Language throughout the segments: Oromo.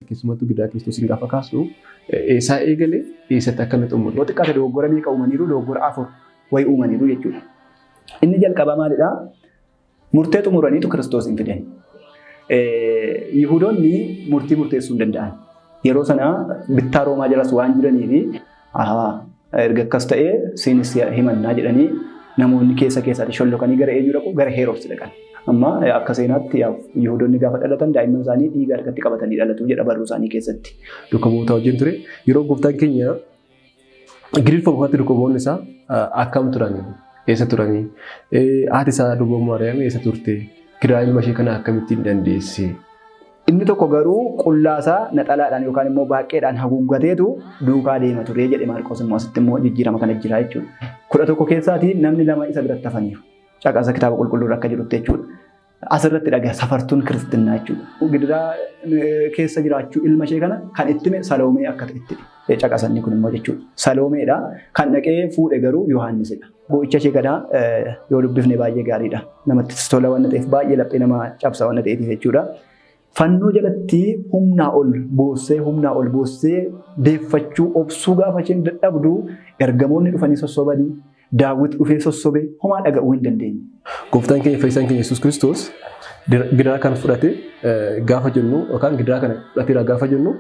Keessumattuu gidiraa Kiristoosiin gaafa kaasnu eessaa eegalee eessatti akka inni xumure. Yoo xiqqaate dogoggora meeqa uumaniiru? Dogoggora afur wayii uumaniiru jechuudha. Inni jalqabaa maalidhaa? Murtee xumuraniitu Kiristoos hin fidan. Yihudoonni murtii murteessuu hin danda'an. Yeroo sana bittaa Roomaa jalas waan jiraniifi erga akkas ta'ee siinis himannaa jedhanii namoonni keessa keessaatti shollokanii gara eenyu dhaqu? Gara Heerods dhaqan. Amma akka seenaatti Yihudoonni gaafa dhalatan daa'imman isaanii dhiiga harkatti qabatanii dhalatu jedha barruu isaanii keessatti. Duuka bu'oota wajjin ture. Yeroo gooftaan keenya giriirfama kanatti duuka bu'oonni isaa akkam turanii? Eessa turanii? Haati isaa durboo Maariyaam eessa turte? Gidiraa ilma ishee kana akkamittiin dandeesse? Inni tokko garuu qullaasaa naxalaadhaan yookaan immoo baaqqeedhaan haguuggateetu duukaa deema ture jedhe Maarqos immoo asitti immoo jijjiirama kana jira jechuudha. 11 keessaatii namni lama isa biratti hafaniiru. Caqasa kitaaba qulqulluu akka jedhutti jechuudha. Asirratti dhagaa safartuun kiristinnaa jechuudha. Gidiraa keessa jiraachuu ilma ishee kana kan itti hime Saloomee akka ta'etti caqasanni kun immoo jechuudha. Saloomeedha. Kan dhaqee fuudhe garuu Yohaannisidha. Boo'icha ishee kana yoo dubbifne baay'ee gaariidha. Namatti tola waan ta'eef baay'ee laphee nama cabsa waan ta'eef jechuudha. Fannoo jalatti humnaa ol boossee humnaa ol boossee deeffachuu obsuu gaafa isheen dadhabdu ergamoonni dhufanii sossobanii Daawit dhufee sossobee homaa dhaga'uu hin dandeenye. Gooftaan keenya fayyisaan keenya Yesuus Kiristoos gidiraa kan fudhate gaafa jennu yookaan gidiraa kana fudhateera gaafa jennu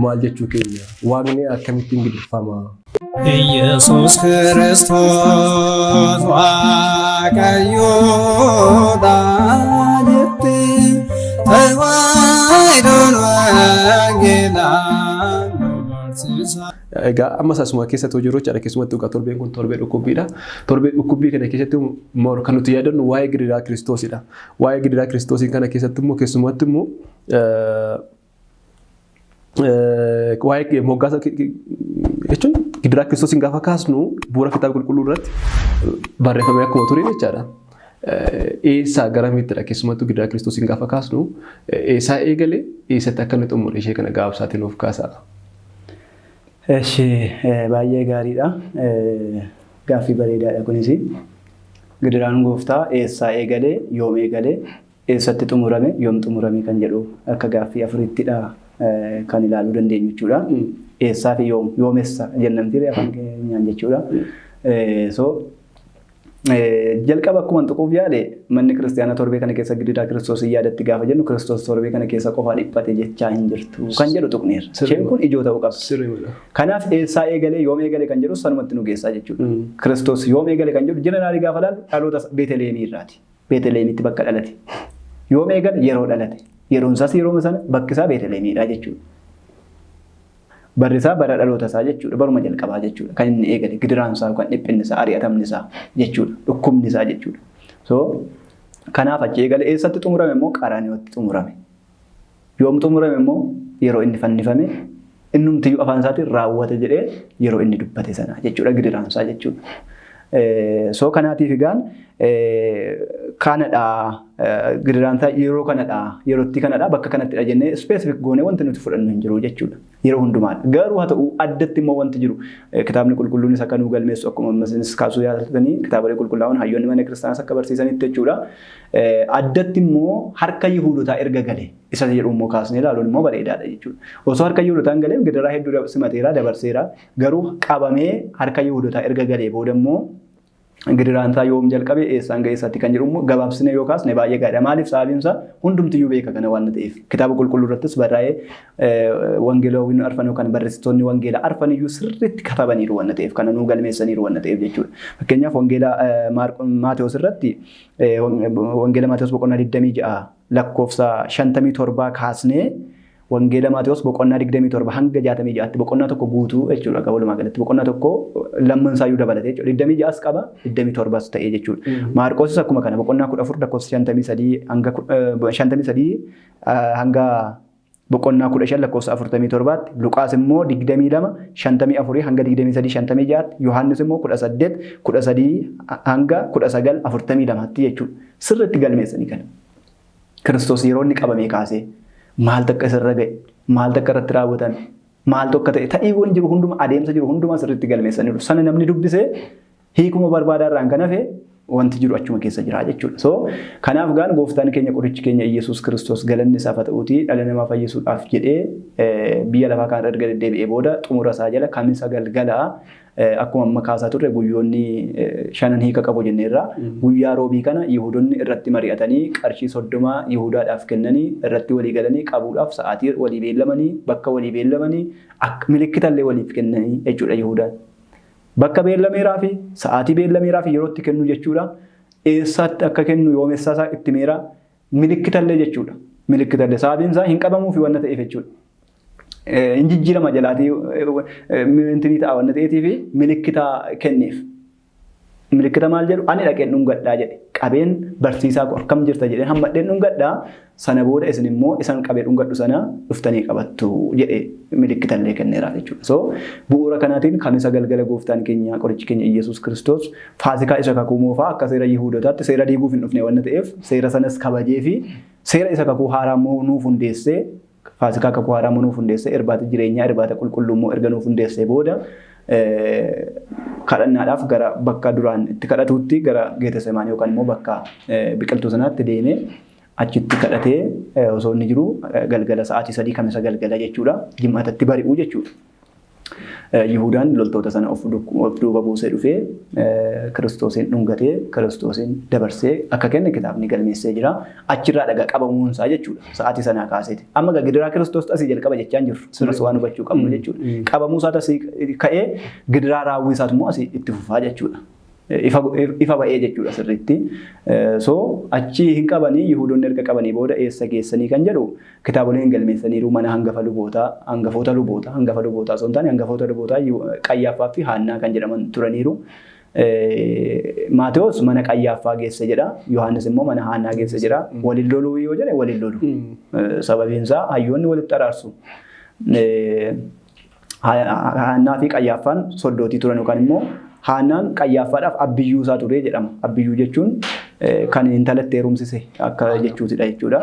maal jechuu keenya? Waaqni akkamittiin gidirfama? ኢየሱስ ክርስቶስ Waaqayyoodha jettee Tewaahidoon wangeelaan nu barsiisa. Egaa amma asuma keessa jiru jechaadha. Keessumattuu egaa torbeen kun torbee dhukkubbiidha. Torbee dhukkubbii kana keessatti kan nuti yaadannu waa'ee gidiraa Kiristoosidha. Waa'ee gidiraa Kiristoosii kana keessatti immoo keessumatti immoo waa'ee moggaasa jechuun gidiraa Kiristoosiin gaafa kaasnu bu'uura kitaaba qulqulluu irratti barreeffamee akkuma ture jechaadha. Eessaa gara miittidha keessumattuu gidiraa Kiristoosiin gaafa kaasnu eessaa eegalee eessatti akka inni xumure ishee kana gabaabsaatiin nuuf kaasaa. Eshi baay'ee gaariidha. Gaaffii bareedaadha kunis. Gidiraan gooftaa eessaa eegalee yoom eegalee eessatti xumurame yoom xumurame kan jedhu akka gaaffii afurittidha kan ilaaluu dandeenyu jechuudha. Eessaa fi yoom yoomessa jennamti afaan keenyaan jechuudha. So jalqaba akkuma tuquuf yaale manni kiristaanaa torbee kana keessa gidiraa Kiristoos yaadatti gaafa jennu Kiristoos torbee kana keessa qofaa dhiphate jechaa hin jirtu kan jedhu tuqneerra. Isheen kun ijoo ta'uu qabdi. Kanaaf eessaa eegalee yoom eegale kan jedhu sanumatti nu geessaa jechuudha. Kiristoos yoom eegale kan jedhu generally gaafa laallu dhaloota Beeteleemii irraati. Beeteleemitti bakka dhalate. Yoom eegale yeroo dhalate. Yeroon isaas yeroo sana bakki isaa Beeteleemiidha jechuudha. Barri isaa bara dhaloota isaa jechuudha. Baruma jalqabaa jechuudha. Kan inni eegale gidiraan isaa yookaan dhiphinni isaa ari'atamni isaa jechuudha. Dhukkubni isaa jechuudha. So kanaaf achi eegale eessatti xumurame immoo Qaraaniyootti xumurame. Yoom xumurame immoo yeroo inni fannifame innumtiyyuu afaan isaatiin raawwate jedhee yeroo inni dubbate sana jechuudha gidiraan isaa jechuudha. So kanaatiif egaan kanadha gidiraan isaa yeroo kanadha yerootti kanadha bakka kanattidha jennee specific goonee wanti nuti fudhannu hin jiru jechuudha. Yeroo hundumaadha. Garuu haa ta'u addatti immoo wanti jiru kitaabni qulqulluunis akka nuu galmeessu akkuma ammas kaasuu yaaltanii kitaabolee qulqullaa'oon hayyoonni mana kiristaanaas akka barsiisanitti jechuudha. Addatti immoo harka Yihuudotaa erga gale isa jedhu immoo kaasnee ilaaluun immoo bareedaadha jechuudha. Osoo harka Yihuudotaa hin galeen gidiraa hedduu simateera dabarseera garuu qabamee harka Yihuudotaa erga galee booda immoo gidiraan isaa yoom jalqabe eessaan ga'e eessaatti kan jedhu immoo gabaabsine yoo kaasne baay'ee gaariidha. Maaliif sababiin isaa hundumtiyyuu beeka kana waan ta'eef. Kitaaba qulqulluu irrattis barraa'ee wangeelawwan arfan yookaan barreessitoonni wangeelaa arfan iyyuu sirriitti katabaniiru waan ta'eef kana nuu galmeessaniiru waan ta'eef jechuudha. Fakkeenyaaf wangeela Maatewos irratti wangeela Maatewos boqonnaa 26 lakkoofsa 57 kaasnee wangeela Maatewos boqonnaa 27 hanga 66tti boqonnaa tokko guutuu jechuudha qaba walumaa galatti boqonnaa tokko lamman isaayyuu dabalatee jechuudha 26s qaba 27s ta'ee jechuudha. Maarqoosis akkuma kana boqonnaa 14 lakkoofsa 53 hanga 53 hanga boqonnaa 15 lakkoofsa 47tti Luqaas immoo 22 54 hanga 23 56tti Yohaannis immoo 18 13 hanga 19 42tti jechuudha. Sirriitti galmeessanii kana. Kiristoos yeroo inni qabamee kaasee maaltu akka isarra ga'e maaltu akka irratti raawwatame maaltu akka ta'e ta'iiwwan jiru hunduma adeemsa jiru hundumaa sirriitti galmeessaniiru. Sana namni dubbisee hiikuma barbaadaa irraan kan hafe Wanti jiru achuma keessa jira jechuudha. So kanaaf gaan gooftaan keenya qorichi keenya Iyyasuus Kiristoos galanni isaaf haa ta'uutii dhala namaa fayyisuudhaaf jedhee biyya lafaa kana erga deddeebi'ee booda xumura isaa jala kamisa galgalaa akkuma amma kaasaa turre guyyoonni shanan hiika qabu jenneerra. Guyyaa roobii kana Yihudoonni irratti mari'atanii qarshii 30 Yihudaadhaaf kennanii irratti walii galanii qabuudhaaf sa'aatii walii beellamanii bakka walii beellamanii milikkitallee waliif kennanii jechuudha Yihudaan. Bakka beellameeraa fi sa'aatii beellameeraa fi yerootti kennu jechuudha. Eessaatti akka kennu yoomessaa isaa itti meeraa milikkitallee jechuudha. Milikkitallee sababiin isaa hin qabamuufi wanna ta'eef jechuudha. Hin jijjiirama jalaatii intinii ta'a wanna ta'eetii fi milikkita kenneef. Milikkita maal jedhu ani dhaqeen dhungadhaa jedhe. Qabeen barsiisaa koo akkam jirta jedheen hammadheen dhungadhaa sana booda isin immoo isan qabee dhungadhu sana dhuftanii qabattu jedhe milikkitallee kenneeraaf jechuudha. So bu'uura kanaatiin kamisa galgala gooftaan keenya qorichi keenya Iyyasuus Kiristoos Faasikaa isa kakuu moofaa akka seera Yihuudotaatti seera diiguuf hin dhufne wanna ta'eef seera sanas kabajee fi seera isa kakuu haaraa immoo nuuf hundeessee Faasikaa kakuu haaraa immoo nuuf hundeessee irbaata jireenyaa irbaata qulqulluu immoo erga nuuf hundeessee booda kadhannaadhaaf gara bakka duraan itti kadhatuutti gara Geetesemaanii yookaan immoo bakka biqiltuu sanaatti deemee achitti kadhatee osoo inni jiru galgala sa'aatii 3 kamisa galgala jechuudha. Jimmaatatti bari'uu jechuudha. Yihudaan loltoota sana of duuba buusee dhufee Kiristoosiin dhungatee Kiristoosiin dabarsee akka kenne kitaabni galmeessee jira. Achirraa dhagaa qabamuunsaa jechuudha. Sa'aatii sanaa kaaseeti. Amma egaa gidiraa Kiristoos asii jalqaba jechaa hin jirru. Sunis waan hubachuu qabnu jechuudha. Qabamuu isaatu asii ka'ee gidiraa raawwii isaatu immoo asii itti fufaa jechuudha. Ifa ba'ee jechuudha sirriitti. So achi hin qabanii Yihudoonni erga qabanii booda eessa geessanii kan jedhu kitaaboleen galmeessaniiru mana hangafa lubootaa, hangafoota lubootaa, hangafa lubootaa osoo hin taane hangafoota lubootaa Qayyaaffaa fi Haannaa kan jedhaman turaniiru. Maatewos mana Qayyaaffaa geesse jedha. Yohaannis immoo mana Haannaa geesse jedha. Waliin loluu yoo jedhe waliin lolu. Sababiin isaa hayyoonni walitti araarsu. Haannaa fi Qayyaaffaan soddootii turan yookaan immoo Haannaan Qayyaaffaadhaaf abbiyyuu isaa ture jedhama. Abbiyyuu jechuun kan intalatti heerumsise akka jechuutidha jechuudha.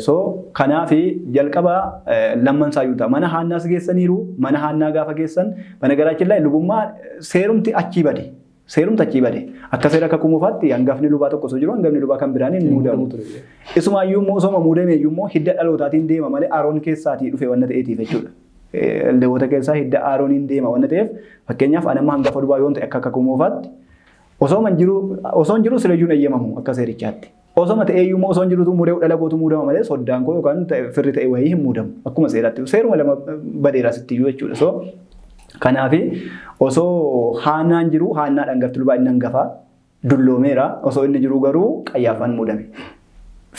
So kanaaf jalqaba lamman isaayyuu ta'a. Mana Haannaas geessaniiru. Mana Haannaa gaafa geessan mana garaachillaa lubummaa seerumti achii bade. Seerumti achii bade. Akka seera kakuu moofaatti hangafni lubaa tokko osoo jiru hangafni lubaa kan biraan hin muudamu. Isumaayyuu immoo osoma muudameeyyuu immoo hidda dhalootaatiin deema malee Aroon keessaatii dhufe wanna ta'eetiif jechuudha. Lewwota keessaa hidda Arooniin deema wanna ta'eef fakkeenyaaf ani amma hangafa lubaa yoon ta'e akka kakuu moofaatti osoo hin jiru silayyuu hin eeyyamamu akka seerichaatti. Osoma ta'eeyyuu immoo osoo hin jirutu muudee dhala kootu muudama malee soddaan koo yookaan firri ta'e wayii hin muudamu. Akkuma seeraatti seeruma lama badeera sittiyyuu jechuudha. So kanaaf osoo Haannaan jiru Haannaadhaan hangafti lubaa inni hangafaa dulloomeera osoo inni jiru garuu Qayyaaffaan muudame.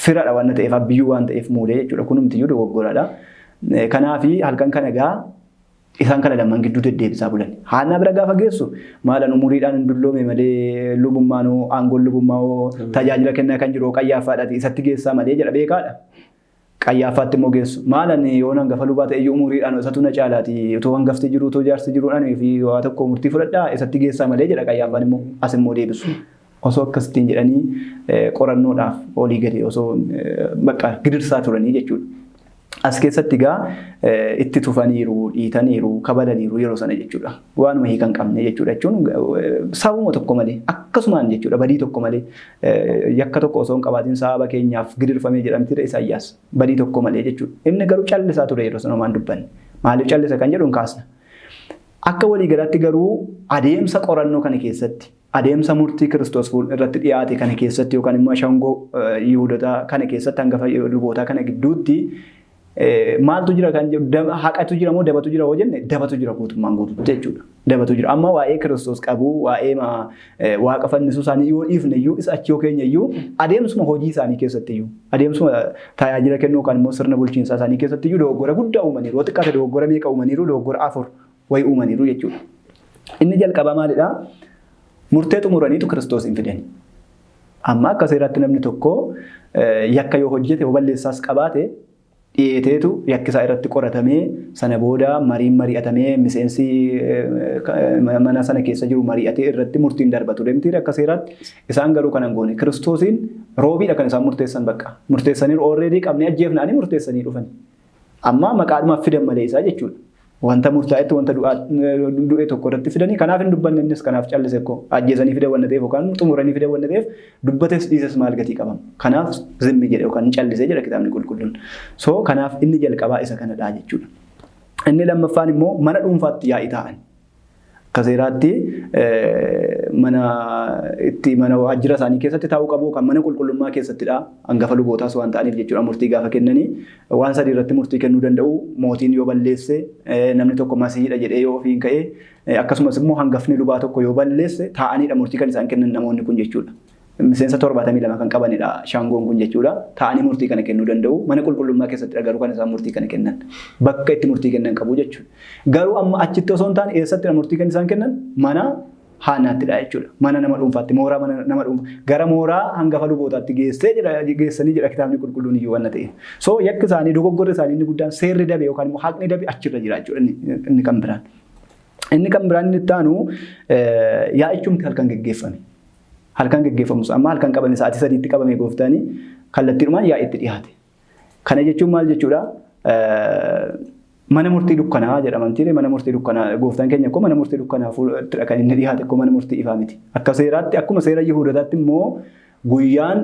Firadha waan ta'eef abbiyyuu waan ta'eef muudee jechuudha. Kunumtiyyuu dogoggoradha. Kanaaf halkan kana egaa isaan kana lamaan gidduu deddeebisaa bulan. Haannaa bira gaafa geessu maalan umuriidhaan hin dulloome malee lubummaan aangoon lubummaa tajaajila kennaa kan jiru Qayyaaffaadhaati isatti geessaa malee jedha beekaadha. Qayyaaffaatti immoo geessu. Maalan yoon hangafa lubaa ta'e iyyuu umuriidhaan isatu na caalaati utuu hangafti jiru utuu jaarsi jiruudhaan fi waa tokko murtii fudhadhaa isatti geessaa malee jedha Qayyaaffaan immoo as immoo deebisu. Osoo akkasittiin jedhanii qorannoodhaaf olii gadi osoo bakka gidirsaa turanii jechuudha. As keessatti egaa itti tufaniiru, dhiitaniiru, kabalaniiru yeroo sana jechuudha. Waanuma hiika hin qabne jechuudha jechuun sababuma tokko malee akkasumaan jechuudha badii tokko malee yakka tokko osoo hin qabaatin sababa keenyaaf gidirfamee jedhamtidha Isaayyaas badii tokko malee jechuudha. Inni garuu callisaa ture yeroo sana homaan dubbanne. Maaliif callisa kan jedhu hin kaasna. Akka waliigalaatti garuu adeemsa qorannoo kana keessatti adeemsa murtii Kiristoos fuul irratti dhiyaate kana keessatti yookaan immoo shangoo Yihuudotaa kana keessatti hangafa lubootaa kana gidduutti maaltu jira kan jedhu haqatu jira moo dabatu jira hoo jenne dabatu jira guutummaan guutuutti jechuudha. Dabatu jira. Amma waa'ee Kiristoos qabuu waa'ee waaqa fannisuu isaanii yoo dhiifne iyyuu isa achi yoo keenya iyyuu adeemsuma hojii isaanii keessatti iyyuu adeemsuma tajaajila kennuu yookaan immoo sirna bulchiinsaa isaanii keessatti iyyuu dogoggora guddaa uumaniiru. Yoo xiqqaate dogoggora meeqa uumaniiru? Dogoggora 4 wayii uumaniiru jechuudha. Inni jalqabaa maalidhaa? Murtee xumuraniitu Kiristoos hin fidani. Amma akka seeraatti namni tokko yakka yoo hojjete yoo balleessaas qabaate dhiyeeteetu yakkisaa irratti qoratamee sana booda mariin mari'atamee miseensi mana sana keessa jiru mari'atee irratti murtiin darba ture miti akka seeraatti. Isaan garuu kana hin goone. Kiristoosiin roobiidha kan isaan murteessan bakka. Murteessanii already qabnee ajjeefnaanii murteessanii dhufan. Amma maqaadhumaaf fidan malee isaa jechuudha. Wanta murtaa'etti wanta du'e tokko irratti fidanii kanaaf hin dubbanne innis kanaaf callise koo ajjeesanii fidan wanna ta'eef yookaan xumuranii fidan wanna ta'eef dubbates dhiises maal gatii qabam. Kanaaf zimmi jedhe yookaan callise jedha kitaabni qulqulluun. So kanaaf inni jalqabaa isa kanadha jechuudha. Inni lammaffaan immoo mana dhuunfaatti yaa'ii taa'an. Akka seeraatti mana itti mana waajjira isaanii keessatti taa'uu qabu kan mana qulqullummaa keessattidha. Hangafa lubootaas waan ta'aniif jechuudha murtii gaafa kennanii waan sadii irratti murtii kennuu danda'u. Mootiin yoo balleesse, namni tokko masiidha jedhee yoo ofiin ka'e, akkasumas immoo hangafni lubaa tokko yoo balleesse taa'aniidha murtii kan isaan kennan namoonni kun jechuudha. Miseensa 72 kan qabanidha shaangoon kun jechuudha. Taa'anii murtii kana kennuu danda'u. Mana qulqullummaa keessatti garuu kan isaan murtii kana kennan. Bakka itti murtii kennan qabu jechuudha. Garuu amma achitti osoo hin taane eessattidha murtii kan isaan kennan? Mana Haannaattidha jechuudha. Mana nama dhuunfaatti, mooraa mana nama dhuunfaa. Gara mooraa hangafa lubootaatti geessanii jedha kitaabni qulqulluun iyyuu wanna ta'e. So yakki isaanii dogoggorri isaanii inni guddaan seerri dabe yookaan immoo haqni dabe achirra jira jechuudha inni kan biraan. Inni kan biraan inni itti aanu yaa'ichumti halkan geggeeffame. Halkan geggeeffamus amma halkan qabame sa'aatii 3tti qabame gooftaanii kallattiidhumaan yaa'itti dhiyaate. Kana jechuun maal jechuudha? Mana murtii dukkanaa jedhamantiire mana murtii dukkanaa gooftaan keenya akkoo mana murtii dukkanaa fuuldura kan inni dhiyaate akkoo mana murtii ifaa miti. Akka seeraatti akkuma seera Yihuudotaatti immoo guyyaan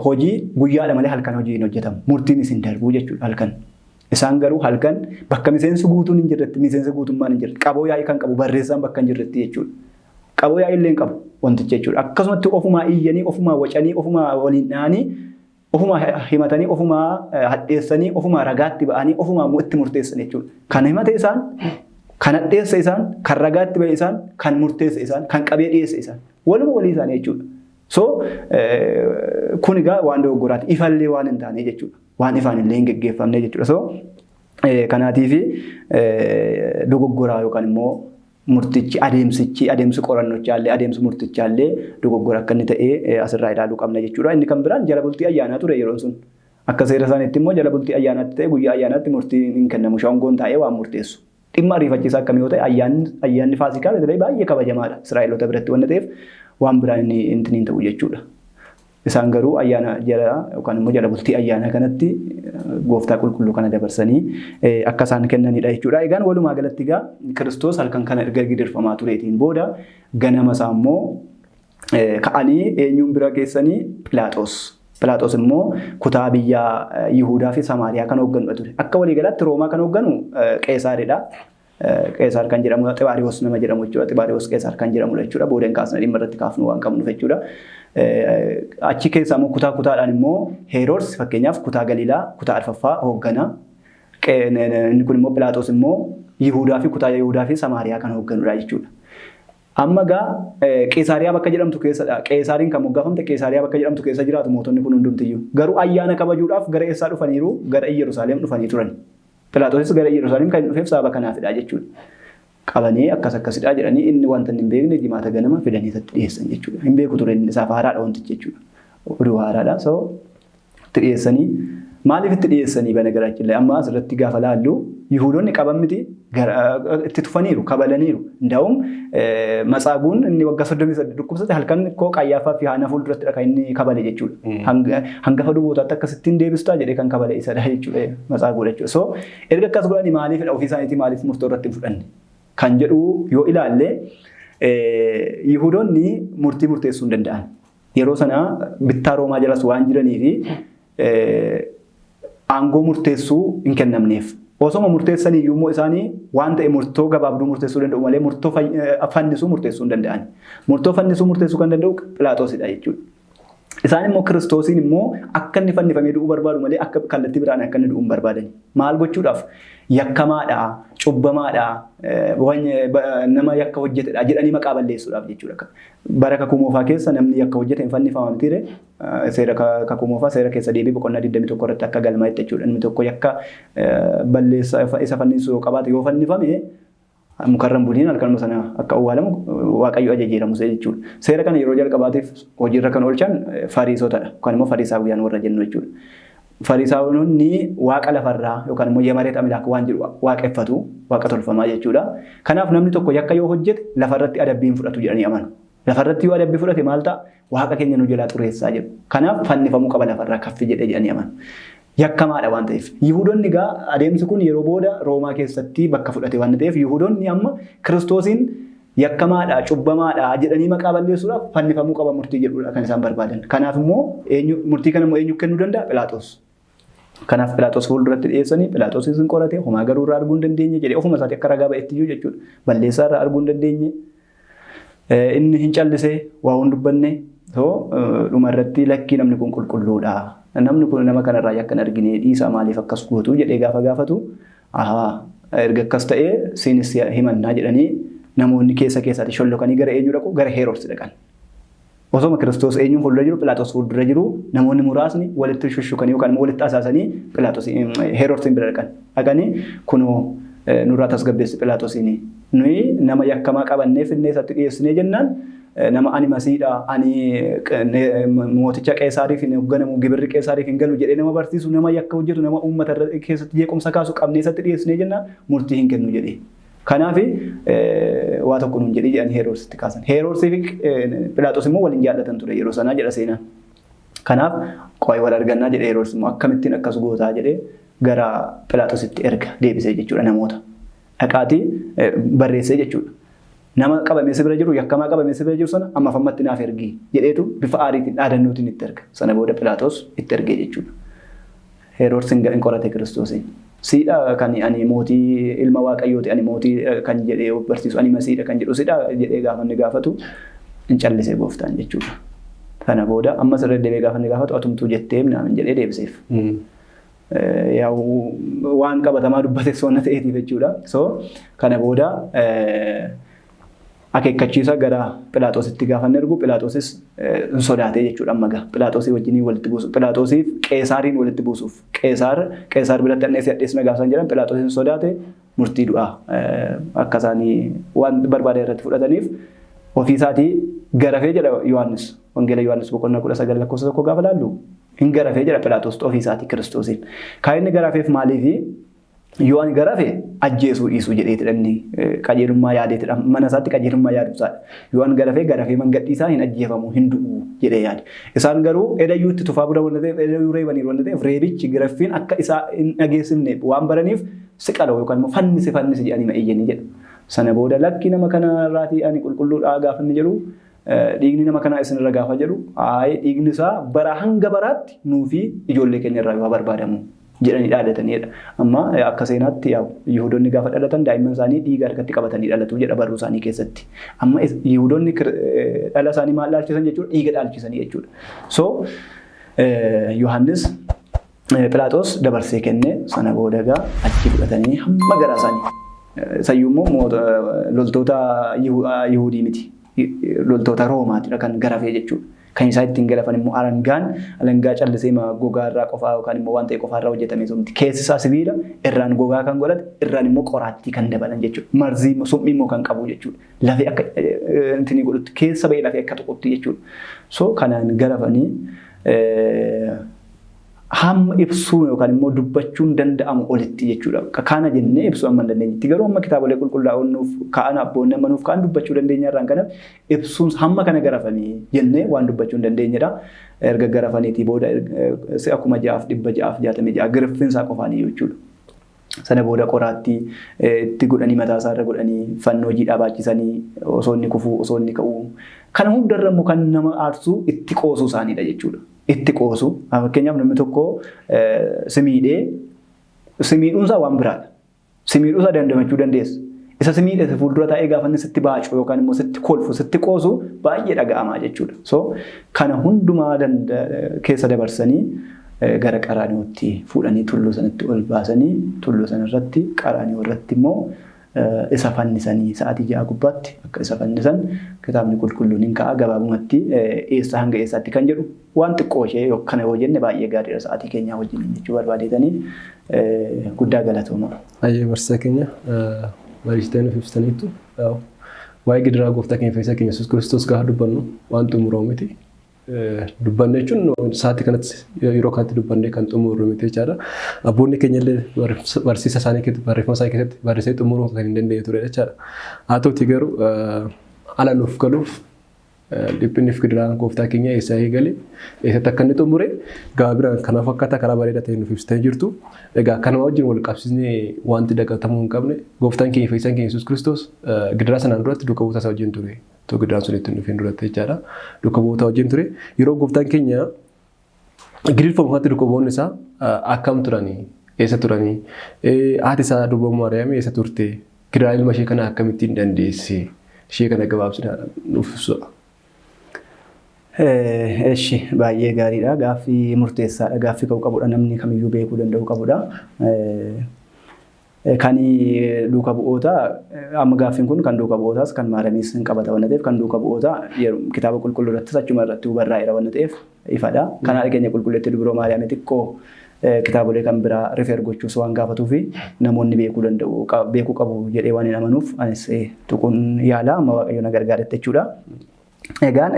hojii guyyaadha malee halkan hojii hin hojjetamu. Murtiin isin darbuu jechuudha halkan. Isaan garuu halkan bakka miseensi guutuun hin jirretti miseensa guutummaan hin jirretti qaboo yaa'ii kan qabu barreessaan bakka hin jirretti jechuudha. Qaboo yaa'ii illee hin qabu wantichi jechuudha. Akkasumatti ofumaa iyyanii ofumaa wacanii ofumaa waliin dhahanii ofumaa himatanii ofumaa hadheessanii ofumaa ragaatti ba'anii ofumaa immoo itti murteessan jechuudha. Kan himate isaan, kan hadheesse isaan, kan ragaatti ba'e isaan, kan murteesse isaan, kan qabee dhiyeesse isaan. Waluma walii isaanii jechuudha. So kun egaa waan dogoggoraati. Ifallee waan hin taane jechuudha. Waan ifaan illee hin geggeeffamne jechuudha. So kanaatiif dogoggoraa yookaan immoo murtichi adeemsichi adeemsi qorannochaallee adeemsi murtichaallee dogoggora akka inni ta'e asirraa ilaaluu qabna jechuudha. Inni kan biraan jala bultii ayyaanaa ture yeroon sun. Akka seera isaaniitti immoo jala bultii ayyaanaatti ta'e guyyaa ayyaanaatti murtiin hin kennamu. Shaangoon taa'ee waan murteessu. Dhimma ariifachiisaa akkamii yoo ta'e ayyaanni Faasikaa baay'ee kabajamaadha Israa'eloota biratti waan ta'eef waan biraan inni hin ta'u jechuudha. Isaan garuu ayyaana jala yookaan immoo jala bultii ayyaana kanatti gooftaa qulqulluu kana dabarsanii akka isaan kennanidha jechuudha. Egaan walumaa galatti egaa Kiristoos halkan kana erga gidirfamaa tureetiin booda ganama isaa immoo ka'anii eenyuun bira geessanii Philaaxoos. Philaaxoos immoo kutaa biyya Yihuudaa fi Samaariyaa kan hoogganudha ture. Akka waliigalaatti Roomaa kan hoogganu Qeesaaridha. Qeesaar kan jedhamu Xibaariyoos nama jedhamu jechuudha. Xibaariyoos Qeesaar kan jedhamudha jechuudha. Boodeen kaasna dhimma irratti kaafnu waan qabnuuf jechuudha. Achi keessaa immoo kutaa kutaadhaan immoo Heerods fakkeenyaaf kutaa Galiilaa kutaa arfaffaa hooggana. Inni kun immoo Philaaxoos immoo Yihuudaa fi kutaa Yihuudaa fi Samaariyaa kan hoogganudha jechuudha. Amma egaa Qeesaariyaa bakka jedhamtu keessadha. Qeesaariin kan moggaafamte Qeesaariyaa bakka jedhamtu keessa jiraatu mootonni kun hundumtiyyuu. Garuu ayyaana kabajuudhaaf gara eessaa dhufaniiru? Gara Iyyerusaalem dhufanii turan. Philaaxoosis gara Iyyerusaalem kan dhufeef sababa kanaafidha jechuudha. Qabanii akkas akkasidha jedhanii inni wanta hin beekne jimaata ganama fidanii isatti dhiyeessan jechuudha. Hin beeku ture inni isaaf haaraadha wantichi jechuudha. Oduu haaraadha. So itti dhiyeessanii maaliif itti dhiyeessanii bana garaachillee amma asirratti gaafa laallu Yihuudoonni qaban miti itti tufaniiru kabalaniiru. Ndaa'um matsaaguun inni waggaa 38 dhukkubsate halkan koo Qayyaaffaa fi Haanaa fuuldurattidha kan inni kabale jechuudha. Hangafa lubootaatti akkasittiin deebistaa jedhee kan kabale isadha jechuudha matsaaguudha jechuudha. So erga akkas godhanii maaliifidha ofii isaaniitii maaliif murtoo irratti hin fudhanne kan jedhu yoo ilaalle Yihuudoonni murtii murteessuu hin danda'an. Yeroo sana bittaa Roomaa jalas waan jiranii fi aangoo murteessuu hin kennamneef. Osoma murteessanii iyyuu immoo isaanii waan ta'e murtoo gabaabduu murteessuu danda'u malee murtoo fannisuu murteessuu hin danda'an. Murtoo fannisuu murteessuu kan danda'u Philaaxoosidha jechuudha. Isaan immoo Kiristoosiin immoo akka inni fannifamee du'uu barbaadu malee akka kallattii biraan akka inni du'uu hin barbaadani. Maal gochuudhaaf? Yakkamaadha, cubbamaadha, nama yakka hojjetedha jedhanii maqaa balleessuudhaaf jechuudha. Bara kakuu moofaa keessa namni yakka hojjete hin fannifama mitiire seera kakuu moofaa seera keessa deebii boqonnaa 21 irratti akka galmaa'etti jechuudha. Namni tokko yakka balleessa isa fannisu yoo qabaate yoo fannifame mukarra hin buliin halkanuma sana akka awwaalamu Waaqayyo ajajeera Musee jechuudha. Seera kana yeroo jalqabaatiif hojiirra kan oolchan Fariisotadha yookaan immoo Fariisaawwiyaan warra jennu jechuudha. Fariisaawwanonni waaqa lafarraa yookaan immoo yemareet amilaak waan jedhu waaqeffatu, waaqa tolfamaa jechuudha. Kanaaf namni tokko yakka yoo hojjete lafarratti adabbii hin fudhatu jedhanii amanu. Lafarratti yoo adabbii fudhate maal ta'a? Waaqa keenya nu jalaa xureessaa jedhu. Kanaaf fannifamuu qaba lafarraa kaffi jedhee jedhanii amanu. Yakkamaadha waan ta'eef. Yihudoonni egaa adeemsi kun yeroo booda Roomaa keessatti bakka fudhate waan ta'eef Yihudoonni amma Kiristoosiin yakkamaadha, cubbamaadha jedhanii maqaa balleessuudhaaf fannifamuu qaba murtii jedhudha kan isaan barbaadan. Kanaaf immoo murtii kana immoo eenyu kennuu danda'a? Philaaxoos. Kanaaf Philaaxoos fuulduratti dhiyeessanii Philaaxoos isin qorate homaa garuu irraa arguu hin dandeenye jedhee ofuma isaatii akka ragaa ba'etti iyyuu jechuudha. Balleessaa irraa arguu hin dandeenye. Inni hin callisee waa hin dubbanne dhuma irratti lakkii namni kun qulqulluudha. Namni kun nama kanarraa yakka hin argine dhiisaa maaliif akkas gootu jedhee gaafa gaafatu erga akkas ta'ee siinis himannaa jedhanii namoonni keessa keessaatti shollokanii gara eenyu dhaqu? Gara Heroodsi dhaqan. Osoma Kiristoos eenyuun fuuldura jiru Philaaxoos fuuldura jiru namoonni muraasni walitti shushukanii yookaan immoo walitti asaasanii Philaaxoos Heroodsiin bira dhaqan. Dhaqanii kunoo nurraa tasgabbeessi Philaaxoosiin nuyi nama yakkamaa qabannee finnee isatti dhiyeessinee jennaan nama ani masiidha ani mooticha Qeesaariif hin hoogganamu gibirri Qeesaariif hin galu jedhee nama barsiisu nama yakka hojjetu nama uummata keessatti jeequmsa kaasu qabnee isatti dhiyeessinee jennaan murtii hin kennu jedhee. Kanaaf waa tokko nuun jedhee jedhanii Heroodsitti kaasan. Heroodsi fi Philaaxoos immoo waliin jaallatan ture yeroo sanaa jedha seenaan. Kanaaf qo'ee wal argannaa jedhee Heroodsi immoo akkamittiin akkas gootaa jedhee gara Philaaxoositti erga deebisee jechuudha namoota. Dhaqaatii barreessee jechuudha. Nama qabamee si bira jiru yakkamaa qabamee si bira jiru sana ammaaf ammatti naaf ergi jedheetu bifa aariitiin dhaadannootiin itti erga. Sana booda Philaaxoos itti ergee jechuudha. Heroodsi hin qorate Kiristoosiin. Siidha kan ani mootii ilma waaqayyooti ani mootii kan jedhee barsiisu ani masiidha kan jedhu siidha jedhee gaafa inni gaafatu hin callisee gooftaan jechuudha. Kana booda ammas irra deebi'ee gaafa inni gaafatu atumtuu jettee minaamin jedhee deebiseef. Waan qabatamaa dubbate soonna ta'eetiif jechuudha. So kana booda akeekkachiisa gara Philaaxoositti gaafa inni ergu Philaaxoosis hin sodaatee jechuudha amma gaa Philaaxoosii wajjiniin walitti buusuuf Philaaxoosiif Qeesaariin walitti buusuuf Qeesaar biratti anneessi hadheessina gaafa isaan jedhan Philaaxoosiin hin sodaate murtii du'aa akka isaanii waan barbaadan irratti fudhataniif ofii isaatii garafee jedha Yohaannis Wangeela Yohaannis boqonnaa 19 lakkoofsa 1 gaafa laallu hin garafee jedha Philaaxoos ofii isaatii Kiristoosiin. Kan inni garafeef maaliifi yoo ani garafe ajjeesuu dhiisuu jedheetidha inni qajeelummaa yaadeetidha. Mana isaatti qajeelummaa yaaduu isaadha. Yoo ani garafee garafee mangadhiisaa hin ajjeefamu hin du'u jedhee yaade. Isaan garuu edayyuu itti tufaa bula waan ta'eef edayyuu reebaniiru waan ta'eef reebichi garaffiin akka isaa hin dhageessifne waan baraniif si qala'u yookaan immoo fannisi fannisi jedhanii ma iyyanii jedha. Sana booda lakki nama kanarraatii ani qulqulluudhaa gaafa inni jedhu dhiigni nama kanaa isinirra gaafa jedhu dhiigni isaa bara hanga baraatti nuufi ijoollee keenya irraa yoo barbaadamu jedhanii dhaadatanidha. Amma akka seenaatti Yihudoonni gaafa dhalatan daa'imman isaanii dhiiga harkatti qabatanii dhalatu jedha barruu isaanii keessatti. Amma Yihudoonni dhala isaanii maal dhaalchisan jechuudha? Dhiiga dhaalchisanii jechuudha. So Yohaannis Philaaxoos dabarsee kenne sana booda egaa achi fudhatanii hamma garaa isaanii. Sayyuu immoo loltoota Yihudii miti. Loltoota Roomaatidha kan garafee jechuudha. Kan isaan ittiin garafan immoo alangaa callisee gogaa irraa qofaa yookaan immoo waan ta'e qofaa irraa hojjetame sun miti. Keessi isaa sibiila irraan gogaa kan godhate irraan immoo qoraattii kan dabalan jechuudha. Marzii summii immoo kan qabu jechuudha. Lafee akka intini godhutti keessa ba'ee lafee akka tuqutti jechuudha. So kanaan garafanii hamma ibsuu yookaan immoo dubbachuun danda'amu olitti jechuudha. Kana jennee ibsuu amma hin dandeenyetti. Garuu amma kitaabolee qulqullaa'oon nuuf ka'an abboonni amma nuuf ka'an dubbachuu dandeenya irraan kanaaf ibsuun hamma kana garafanii jennee waan dubbachuu hin dandeenyedha. Erga garafaniitii booda si'a 6666 giriffinsaa qofaanii jechuudha. Sana booda qoraattii itti godhanii mataa isaarra godhanii fannoo jiidhaa baachisanii osoo inni kufuu osoo inni ka'uu kana hundarra immoo kan nama aarsu itti qoosuu isaaniidha jechuudha. Itti qoosu. Fakkeenyaaf namni tokko si miidhee si miidhuunsaa waan biraadha. Si miidhuusaa dandamachuu dandeessa. Isa si miidhe fuuldura taa'ee gaafa inni sitti baacu yookaan immoo sitti kolfu sitti qoosu baay'ee dhaga'amaa jechuudha. So kana hundumaa keessa dabarsanii gara Qaraaniyootti fuudhanii tulluu sanatti ol baasanii tulluu sanarratti Qaraaniyoo irratti immoo isa fannisanii sa'aatii 6 gubbaatti akka isa fannisan kitaabni qulqulluun hin ka'a gabaabumatti eessa hanga eessaatti kan jedhu waan xiqqoo ishee kana yoo jenne baay'ee gaariidha sa'aatii keenyaa wajjin jechuu barbaadeetanii guddaa galatooma. Ayyee barsiisaa keenya mariisitee nuuf ibsitaniittu waa'ee gidiraa gooftaa keenya fayyisaa keenya Yesuus Kiristoos gaafa dubbannu waan xumuramu miti. Dubbanne jechuun sa'aatii kanatti yeroo kanatti dubbannee kan xumurru miti jechaadha. Abboonni keenya illee barsiisa isaanii keessatti barreeffama isaanii keessatti barreessanii xumuruu kan hin dandeenye ture jechaadha. Haa ta'utii garuu ala nuuf galuuf Dhiphinni fi gidiraan gooftaa keenya eessaa eegale, eessatti akka inni xumure gabaabinaan kana fakkaata karaa bareedaa ta'een nuuf ibsitee jirtu. Egaa kanuma wajjin wal qabsiisnee wanti dagatamuu hin qabne, gooftaan keenya, fayyisaan keenya Yesuus Kiristoos gidiraa sanaan duratti duuka bu'oota isaa wajjin ture. Otoo gidiraan sun itti hin dhufin duratti jechaadha. Duuka bu'oota wajjin ture. Yeroo gooftaan keenya gidirfamu kanatti duuka bu'oonni isaa akkam turanii? Eessa turanii? Haati isaa Durboo Maariyaam eessa turte? Gidiraa ilma ishee kana akkamittiin dandeesse? Ishee kana gabaabsinaa nuuf ibsa. Eshi, baay'ee gaariidha. Gaaffii murteessaadha. Gaaffii ka'uu qabudha. Namni kamiyyuu beekuu danda'u qabudha. Kan duuka bu'oota, amma gaaffiin kun kan duuka bu'ootaas kan Maariyaamiis hin qabata waan ta'eef, kan duuka bu'oota kitaaba qulqulluu irrattis achuma irratti barraa'eera waan ta'eef ifadha. Kan haadha keenya qulqulleetti Dubroo Maariyaamii xiqqoo kitaabolee kan biraa refer gochuus waan gaafatuu fi namoonni beekuu danda'u, beekuu qabu jedhee waan hin amanuuf, anis tuquun yaala amma Waaqayyo na gargaaretti jechuudha. Egaan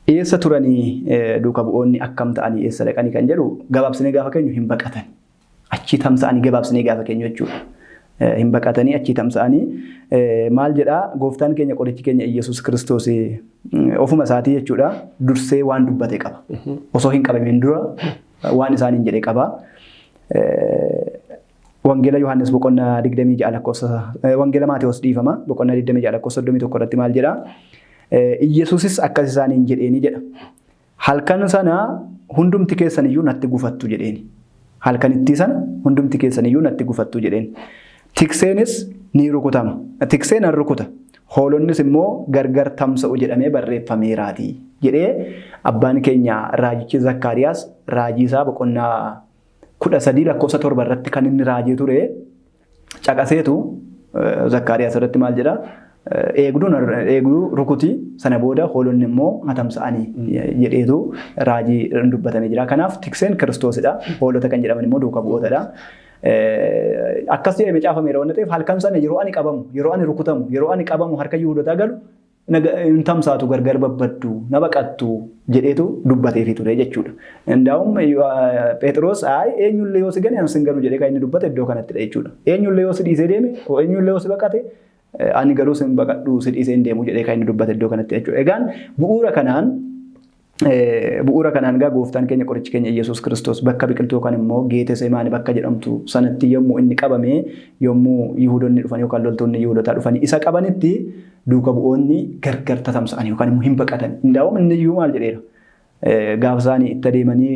eessa turanii, duuka bu'oonni akkam ta'anii, eessa dhaqanii kan jedhu gabaabsinee gaafa keenyu, hin baqatan. Achii tamsa'anii gabaabsinee gaafa keenyu jechuudha. Hin baqatanii, achii tamsa'anii. Maal jedhaa? Gooftaan keenya, qorichi keenya Iyyasuus Kiristoos ofuma isaatii jechuudha dursee waan dubbate qaba. Osoo hin qabamin dura waan isaaniin jedhe qaba. Wangeela Yohaannis boqonnaa 26 lakkoofsa, Wangeela Maatewos, dhiifama, boqonnaa 26 lakkoofsa 31 irratti maal jedhaa? Iyyasuusis akkas isaaniin jedheeni jedha. "Halkan sana hundumti keessan iyyuu natti gufattu" jedheeni. "Halkanittii sana hundumti keessan iyyuu natti gufattu" jedheen. "Tikseenis ni rukutama. Tikseen nan rukuta. Hoolonnis immoo gargar tamsa'u jedhamee barreeffameeraatii" jedhee abbaan keenya raajichi Zakkaariyaas raajii isaa boqonnaa 13 lakkoofsa 7 irratti kan inni raajee ture caqaseetu Zakkaariyaas irratti maal jedhaa? Eegduun eegduu rukutii, sana booda hoolonni immoo hatamsa'anii jedheetu raajii dubbatamee jira. Kanaaf tikseen Kiristoosidha. Hoolota kan jedhaman immoo duuka bu'ootadha. Akkas jedhamee caafameera waan ta'eef, halkan sana yeroo ani qabamu, yeroo ani rukutamu, yeroo ani qabamu harka Yihuudotaa galu, hin tamsaatu, gargar babbaddu, na baqattu jedheetu dubbateefii ture jechuudha. Indaa'um Phexros, "Ayi, eenyullee yoo si gane ani sin ganu" jedhee kan inni dubbate iddoo kanattidha jechuudha. "Eenyullee yoo si dhiisee deeme, eenyullee yoo si baqate, ani garuu sin baqadhu, si dhiisee hin deemu" jedhee kan inni dubbate iddoo kanatti jechuudha. Egaan bu'uura kanaan gaa gooftaan keenya, qorichi keenya Iyyasuus Kiristoos bakka biqiltuu yookaan immoo Geetesemaani bakka jedhamtu sanatti yommuu inni qabame, yommuu Yihuudonni dhufan yookaan loltoonni Yihuudotaa dhufanii isa qabanitti, duuka bu'oonni gargar tatamsa'an yookaan immoo hin baqatan. Indaa'um inni iyyuu maal jedheera? Gaafa isaanii itti adeemanii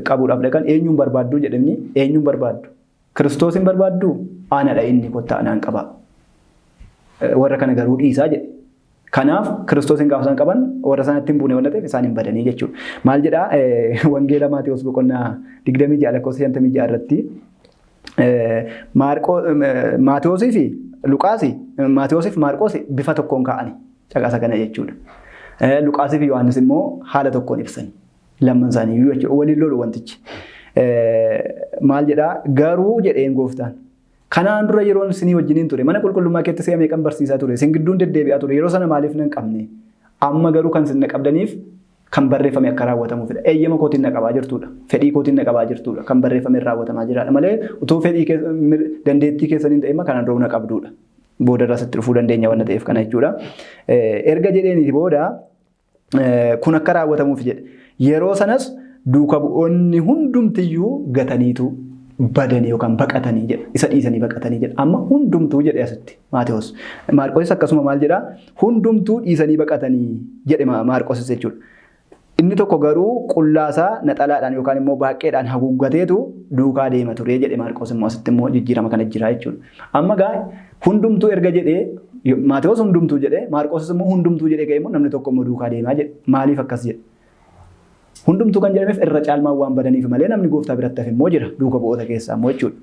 qabuudhaaf dhaqan, "Eenyuun barbaaddu?" jedhanii. "Eenyuun barbaaddu? Kiristoosin barbaaddu? Anadha inni, kottaa anaan qabaa. Warra kana garuu dhiisaa" jedhe. Kanaaf Kiristoosin gaafa isaan qaban warra sanatti hin buune waan ta'eef isaan hin badanii jechuudha. Maal jedhaa? Wangeela Maatewos boqonnaa 26 lakkoofsa 56 irratti Maatewosii fi Luqaasi, Maatewosii fi Maarqoos bifa tokkoon kaa'ani caqasa kana jechuudha. Luqaasii fi Yohaannis immoo haala tokkoon ibsani. Lamman isaanii iyyuu jechuudha. Waliin lolu wantichi. Maal jedhaa? "Garuu," jedheen gooftaan, "kanaan dura yeroon isinii wajjiniin ture, mana qulqullummaa keessatti si'a meeqan barsiisaa ture, isin gidduun deddeebi'aa ture, yeroo sana maaliif nan qabne? Amma garuu kan isin na qabdaniif kan barreeffame akka raawwatamuufidha. Eeyyama kootiin na qabaa jirtudha. Fedhii kootiin na qabaa jirtudha. Kan barreeffame raawwatamaa jiraadha malee utuu fedhii dandeettii keessaniin ta'e kanaan dura na qabduudha." Booda irraa sitti dhufuu dandeenya waan ta'eef kana jechuudha. Erga jedheeniiti booda kun akka raawwatamuuf jedhe. Yeroo sanas duuka bu'oonni hundumtiyyuu gataniitu badanii yookaan baqatanii jedha. Isa dhiisanii baqatanii jedha. Amma hundumtuu jedhe asitti Maatewos. Maarqosis akkasuma maal jedhaa? Hundumtuu dhiisanii baqatanii jedhe Maarqosis jechuudha. Inni tokko garuu qullaasaa naxalaadhaan yookaan immoo baaqeedhaan haguuggateetu duukaa deema ture jedhe Maarqos immoo. Asitti immoo jijjiirama kana jira jechuudha. Amma gaa hundumtuu erga jedhee, Maatewos hundumtuu jedhee, Maarqosis immoo hundumtuu jedhee, ka'e immoo namni tokko immoo duukaa deemaa jedhe. Maaliif akkas jedhe? Hundumtuu kan jedhameef irra caalmaan waan badaniif malee namni gooftaa biratti hafe immoo jira duuka bu'oota keessaa immoo jechuudha.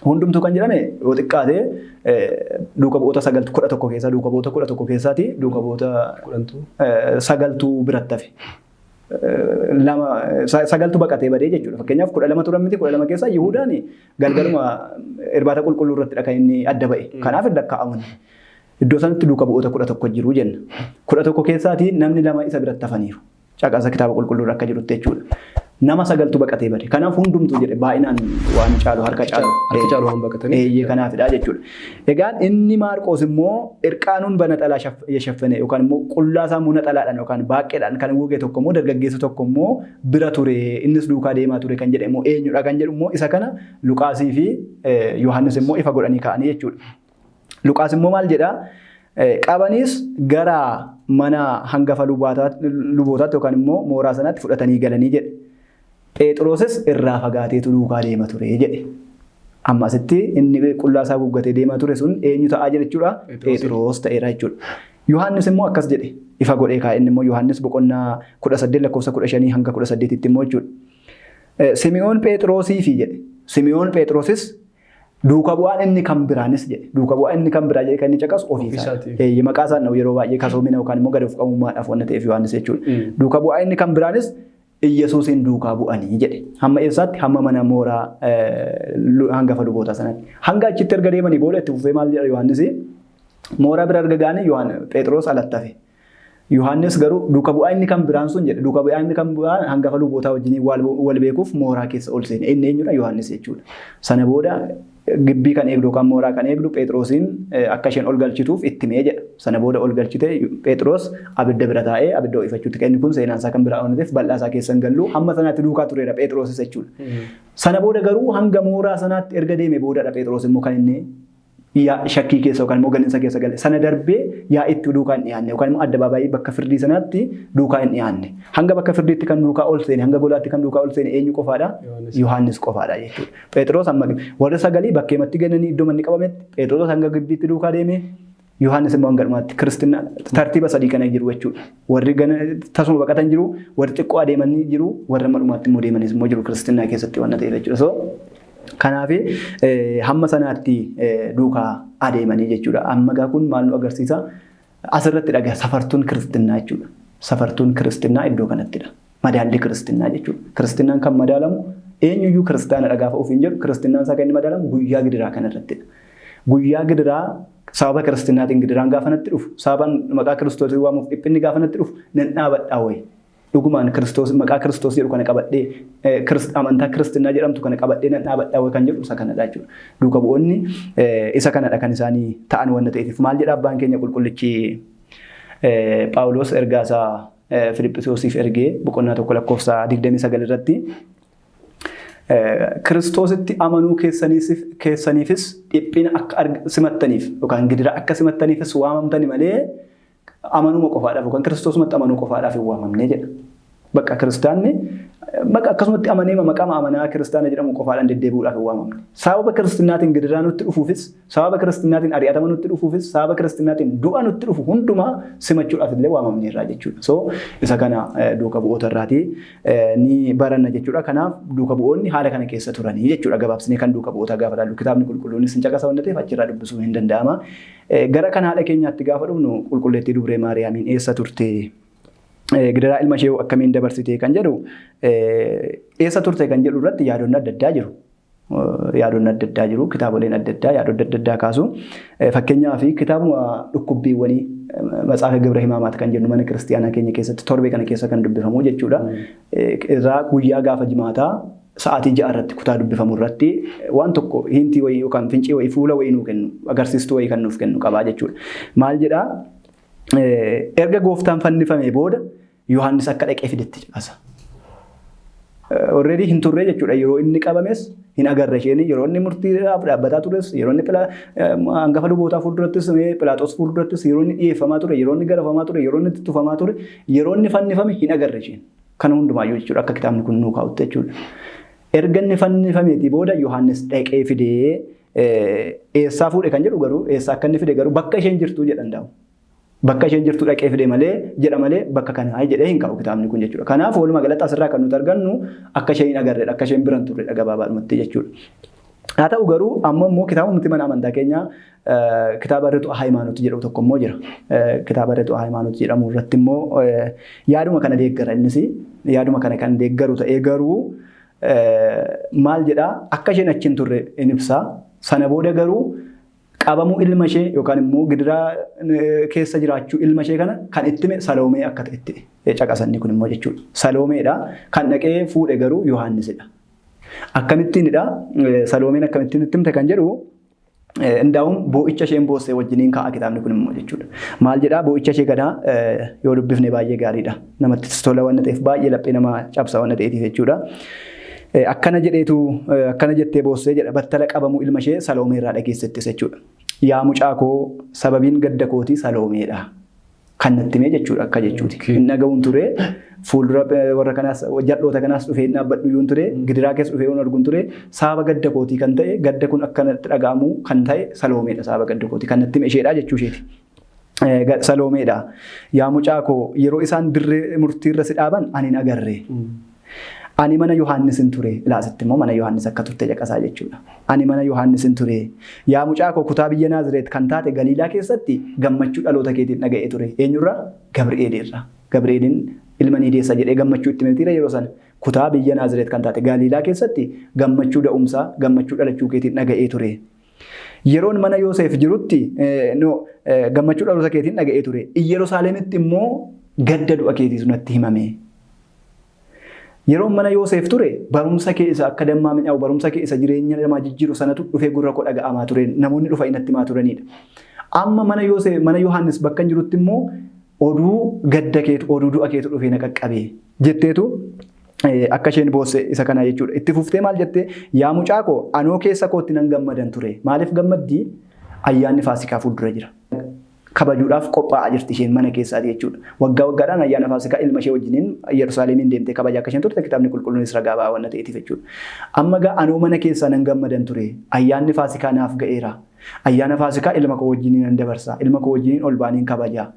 Hundumtuu kan jedhame yoo xiqqaate duuka bu'oota sagaltu 11 keessaa, duuka bu'oota 11 keessaati duuka bu'oota Kudhantu. Sagaltuu biratti hafe. Lama, sagaltu baqatee badee jechuudha. Fakkeenyaaf 12 turan miti? 12 keessaa Yihudaan galgaluma irbaata qulqulluu irrattidha kan inni adda ba'e. Kanaaf hin lakkaa'aman. Iddoo sanatti duuka bu'oota 11 jiru jenna. 11 keessaatii namni lama isa biratti hafaniiru. Caqasa kitaaba qulqulluu irra akka jirutti jechuudha. Nama 9tu baqatee bade. Kanaaf hundumtuu jedhe baay'inaan waan caalu harka caalu. Harka caalu waan baqataniif. Eeyyee kanaafidha jechuudha. Egaan inni Maarqoos immoo irqaanuun banaxalaa yashaffane yookaan immoo qullaa isaa immoo naxalaadhaan yookaan baaqeedhaan kan goge tokko immoo dargaggeessa tokko immoo bira ture innis duukaa deemaa ture kan jedhe immoo eenyudha kan jedhu immoo isa kana Luqaasii fi Yohaannis immoo ifa godhanii kaa'anii jechuudha. Luqaas immoo maal jedhaa? Qabanis gara mana hangafa lubootaatti yookaan immoo mooraa sanaatti fudhatanii galanii jedhe. Phexrosis irraa fagaateetu duukaa deema ture jedhe. Amma asitti inni qullaa isaa guuggatee deemaa ture sun eenyu ta'aa jira jechuudha? Phexros ta'eera jechuudha. Yohaannis immoo akkas jedhe ifa godhee kaa'e inni immoo Yohaannis boqonnaa 18 lakkoofsa 15 hanga 18tti immoo jechuudha. Simi'oon Phexrosii fi jedhe. Simi'oon Phexrosis duuka bu'aan inni kan biraanis jedhe. Duuka bu'aan inni kan biraa jedhe kan inni caqasu ofii isaa. Maqaa isaan yeroo baay'ee kasoomina yookaan immoo gad of qabummaadhaaf waan ta'eef Yohaannis jechuudha. Duuka bu'aan inni kan biraanis Iyyasuusin duukaa bu'anii jedhe. Hamma eessaatti? Hamma mana mooraa hangafa luboota sanatti. Hanga achitti erga deemanii booda itti fufee maal jedha Yohaannis? Mooraa bira erga ga'anii Phexros alatti hafe. Yohaannis garuu duuka bu'aa inni kan biraan sun jedhe. Duuka bu'aa inni kan biraan hangafa lubootaa wajjin wal beekuuf mooraa keessa ol seene. Inni eenyudha? Yohaannis jechuudha. Sana booda gibbii kan eegdu yookaan mooraa kan eegdu Phexrosiin akka isheen ol galchituuf itti himee jedha. Sana booda ol galchite Phexros abidda bira taa'ee abidda ho'ifachuutti kan inni kun seenaan isaa kan biraa waan ta'eef bal'aa isaa keessa hin gallu hamma sanaatti duukaa tureera Phexrosis jechuudha. Sana booda garuu hanga mooraa sanaatti erga deeme boodadha Phexros immoo kan inni shakkii keessa yookaan immoo galinsa keessa gale. Sana darbee yaa itti duukaa hin dhiyaanne yookaan immoo addabaabaayii bakka firdii sanaatti duukaa hin dhiyaanne. Hanga bakka firdiitti kan duukaa ol seene hanga golaatti kan duukaa ol seene eenyu qofaadha? Yohaannis qofaadha jechuudha. Phexros amma warra sagalii bakkeematti galanii iddoo manni qabametti Phexros hanga gibbiitti duukaa deeme Yohaannis immoo hanga dhumaatti kiristinaa tartiiba sadii kana jiru jechuudha. Warri tasuma baqatan jiru, warri xiqqoo adeemanii jiru, warri amma dhumaatti immoo deemanis immoo jiru kiristinaa keessatti waan ta'eef jechuudha. So kanaaf hamma sanaatti duukaa adeemanii jechuudha. Amma gaa kun maal nu agarsiisa? Asirratti dhagaa safartuun kiristinnaa jechuudha. Safartuun kiristinnaa iddoo kanattidha. Madaalli kiristinnaa jechuudha. Kiristinnaan kan madaalamu eenyuyyuu kiristaanadha gaafa ofiin jedhu kiristinnaan isaa kan inni madaalamu guyyaa gidiraa kanarrattidha. Guyyaa gidiraa sababa kiristinnaatiin gidiraan gaafa natti dhufu, sababa maqaa Kiristoosiin waamuuf dhiphinni gaafa natti dhufu nan dhaabadhaa wayi. Dhugumaan Kiristoos maqaa Kiristoos jedhu kana qabadhee amantaa kiristinnaa jedhamtu kana qabadhee nan dhaabadhaa wayi kan jedhu isa kanadha jechuudha. Duuka bu'oonni isa kanadha kan isaanii ta'an waan ta'eef maal jedha abbaan keenya qulqullichi Phaawulos ergaa isaa Filiphisiyoosiif ergee boqonnaa 1 lakkoofsa 29 irratti Kiristoositti amanuu keessaniifis dhiphina akka simattaniif yookaan gidira akka simattaniifis waamamtani malee amanuma qofaadhaaf yookaan Kiristoosumatti amanuu qofaadhaaf hin waamamne jedha. Bakka kiristaanni bakka akkasumatti amanee maqaa amanaa kiristaana jedhamu qofaadhaan deddeebi'uudhaaf hin waamamne. Sababa kiristinnaatiin gidiraa nutti dhufuufis, sababa kiristinnaatiin ari'atama nutti dhufuufis, sababa kiristinnaatiin du'a nutti dhufu hundumaa simachuudhaaf illee waamamneerra jechuudha. So isa kana duuka bu'oota irraatii ni baranna jechuudha. Kanaaf duuka bu'oonni haala kana keessa turanii jechuudha. Gabaabsinee kan duuka bu'oota gaafa ilaallu kitaabni qulqulluunis hin caqasa waan ta'eef achirraa dubbisuun hin danda'ama. Gara kan haadha keenyaatti gaafa dhufnu qulqulleettii Dubree Maariyaamiin eessa turte? Gidiraa ilma ishee akkamiin dabarsite kan jedhu eessa turte kan jedhu irratti yaadonni adda addaa jiru. Yaadonni adda addaa jiru. Kitaaboleen adda addaa yaadota adda addaa kaasu. Fakkeenyaaf kitaabuma dhukkubbiiwwanii Matsaafa Gibra Himaamaat kan jennu mana kiristiyaanaa keenya keessatti torbee kana keessa kan dubbifamu jechuudha. Irraa guyyaa gaafa jimaataa sa'aatii 6 irratti kutaa dubbifamu irratti waan tokko hintii wayii yookaan fincii wayii fuula wayii nuu kennu agarsiistuu wayii kan nuuf kennu qabaa jechuudha. Maal jedhaa? Erga gooftaan fannifamee booda Yohaannis akka dhaqee fidetti caqasa. Already hin turre jechuudha. Yeroo inni qabames hin agarre isheen yeroo inni murtiidhaaf dhaabbataa tures yeroo inni hangafa lubootaa fuuldurattis Philaaxoos fuuldurattis yeroo inni dhiyeeffamaa ture yeroo inni garafamaa ture yeroo inni tuttufamaa ture yeroo inni fannifame hin agarre isheen. Kana hundumaayyuu jechuudha akka kitaabni kun nuu kaa'utti jechuudha. Erga inni fannifameetii booda Yohaannis dhaqee fidee eessaa fuudhe kan jedhu garuu eessaa akka inni fide garuu bakka isheen jirtu jedhan daa'u. Bakka isheen jirtu dhaqee fide malee jedha malee bakka kanaa jedhee hin kaa'u kitaabni kun jechuudha. Kanaaf walumaa galatti asirraa kan nuti argannu akka isheen hin agarredha akka isheen bira hin turredha gabaabaadhumatti jechuudha. Haa ta'u garuu amma immoo kitaabumti mana amantaa keenyaa kitaaba Ritu'a Hayimaanoot jedhamu tokko immoo jira. Kitaaba Ritu'a Hayimaanoot jedhamu irratti immoo yaaduma kana deeggara innis yaaduma kana kan deeggaru ta'ee garuu maal jedhaa akka isheen achi hin turre in ibsa. Sana booda garuu qabamuu ilma ishee yookaan immoo gidiraa keessa jiraachuu ilma ishee kana kan itti hime Saloomee akka ta'etti. Caqasanni kun immoo jechuudha. Saloomeedha. Kan dhaqee fuudhe garuu Yohaannisidha. Akkamittiinidha? Saloomeen akkamittiin itti himte kan jedhu Indaa'uun boo'icha isheen boossee wajjiniin kaa'a kitaabni kun immoo jechuudha. Maal jedhaa boo'icha ishee kanaa yoo dubbifne baay'ee gaariidha. Namatti tola waan ta'eef baay'ee laphee nama cabsa waan ta'eef jechuudha. Akkana jedheetu akkana jettee boossee jedha battala qabamuu ilma ishee Saloomee irraa dhageessettis jechuudha. Yaa mucaa koo sababiin gadda kootii Saloomeedha. Kan natti himee jechuudha akka jechuuti. Hin dhaga'uun ture fuuldura warra kanaas jal'oota kanaas dhufee hin dhaabbadhu iyyuu ture gidiraa keessa dhufee hin arguun ture sababa gadda kootii kan ta'e gadda kun akka natti dhaga'amu kan ta'e Saloomeedha sababa gadda kootii kan natti hime isheedha jechuu isheeti. Saloomeedha. Yaa mucaa koo yeroo isaan dirree murtiirra si dhaaban ani hin agarre. Ani mana Yohaannis hin ture. Ilaasitti immoo mana Yohaannis akka turte caqasaa jechuudha. Ani mana Yohaannis hin ture. Yaa mucaa koo kutaa biyya Naazireet kan taate Galiilaa keessatti gammachuu dhaloota keetiin dhaga'ee ture. Eenyurraa? Gabri'eelirraa. Gabri'eeliin ilma ni deessa jedhee gammachuu itti himteera yeroo sana. Kutaa biyya Naazireet kan taate Galiilaa keessatti gammachuu da'umsaa, gammachuu dhalachuu keetiin dhaga'ee ture. Yeroon mana Yoosef jirutti gammachuu dhaloota keetiin dhaga'ee ture. Yerusaalemitti immoo gadda du'a keetiitu natti himame. Yeroon mana Yoosef ture barumsa kee isa akka dammaa mi'aawu barumsa kee isa jireenya namaa jijjiiru sanatu dhufee gurra koo dhaga'amaa ture namoonni dhufa natti himaa turanidha. Amma mana Yoosef mana Yohaannis bakka hin jirutti immoo oduu gadda keetu oduu du'a keetu dhufee na qaqqabe jetteetu akka isheen boosse isa kana jechuudha. Itti fuftee maal jettee yaa mucaa koo anoo keessa kootti nan gammadan ture. Maaliif gammaddii? Ayyaanni Faasikaa fuuldura jira. Kabajuudhaaf qophaa'aa jirti isheen mana keessaati jechuudha. Waggaa waggaadhaan ayyaana Faasikaa ilma ishee wajjiniin Yerusaalemiin deemtee kabajaa akka isheen turte kitaabni qulqulluunis ragaa ba'aa waan ta'eetiif jechuudha. Amma gaa anoo mana keessaa nan gammadan ture. Ayyaanni Faasikaa naaf ga'eera. Ayyaana Faasikaa ilma koo wajjiniin nan dabarsa. Ilma koo wajjiniin ol baaniin kabajaa.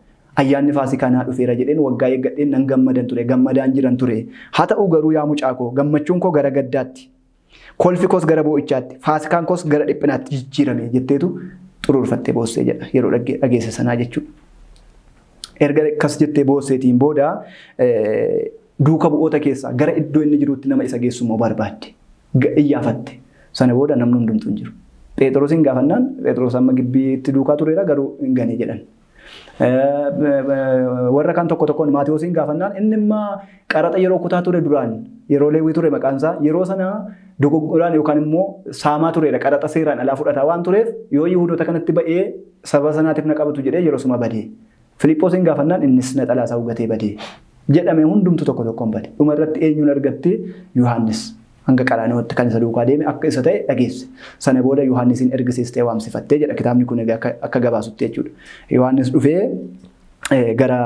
Ayyaanni Faasikaa naa dhufeera jedheen waggaa eeggadheen nan gammadan ture. Gammadaan jiran ture. Haa ta'u garuu yaa mucaa koo gammachuun koo gara gaddaatti. Kolfi koos gara boo'ichaatti, Faasikaan koos gara dhiphinaatti jijjiirame jetteetu xuruurfattee boossee jedha yeroo dhageesse sanaa jechuudha. Erga akkas jettee boosseetiin booda duuka bu'oota keessaa gara iddoo inni jirutti nama isa geessu immoo barbaadde. Iyyaafatte. Sana booda namni hundumtuu hin jiru. Phexrosiin gaafannaan Phexros amma gibbiitti duukaa tureera garuu hin gane jedhan. Warra kaan tokko tokkoon Maatiyoosiin gaafannaan inni immoo qaraxa yeroo kutaa ture duraan yeroo Leewwii ture maqaan isaa yeroo sana dogoggoraan yookaan immoo saamaa tureera qaraxa seeraan alaa fudhataa waan tureef yoo Yihudoota kanatti ba'ee saba sanaatiif na qabatu jedhee yeroo suma badee. Filiiphoosiin gaafannaan innis naxalaa isaa ugatee badee. Jedhame hundumtu tokko tokkoon bade. Dhuma irratti eenyuun argatte? Yohaannis. Hanga Qaraaniyotti kan isa duukaa deeme akka isa ta'e dhageesse. Sana booda Yohaannisiin ergisiistee waamsifattee jedha kitaabni kun egaa akka gabaasutti jechuudha. Yohaannis dhufee gara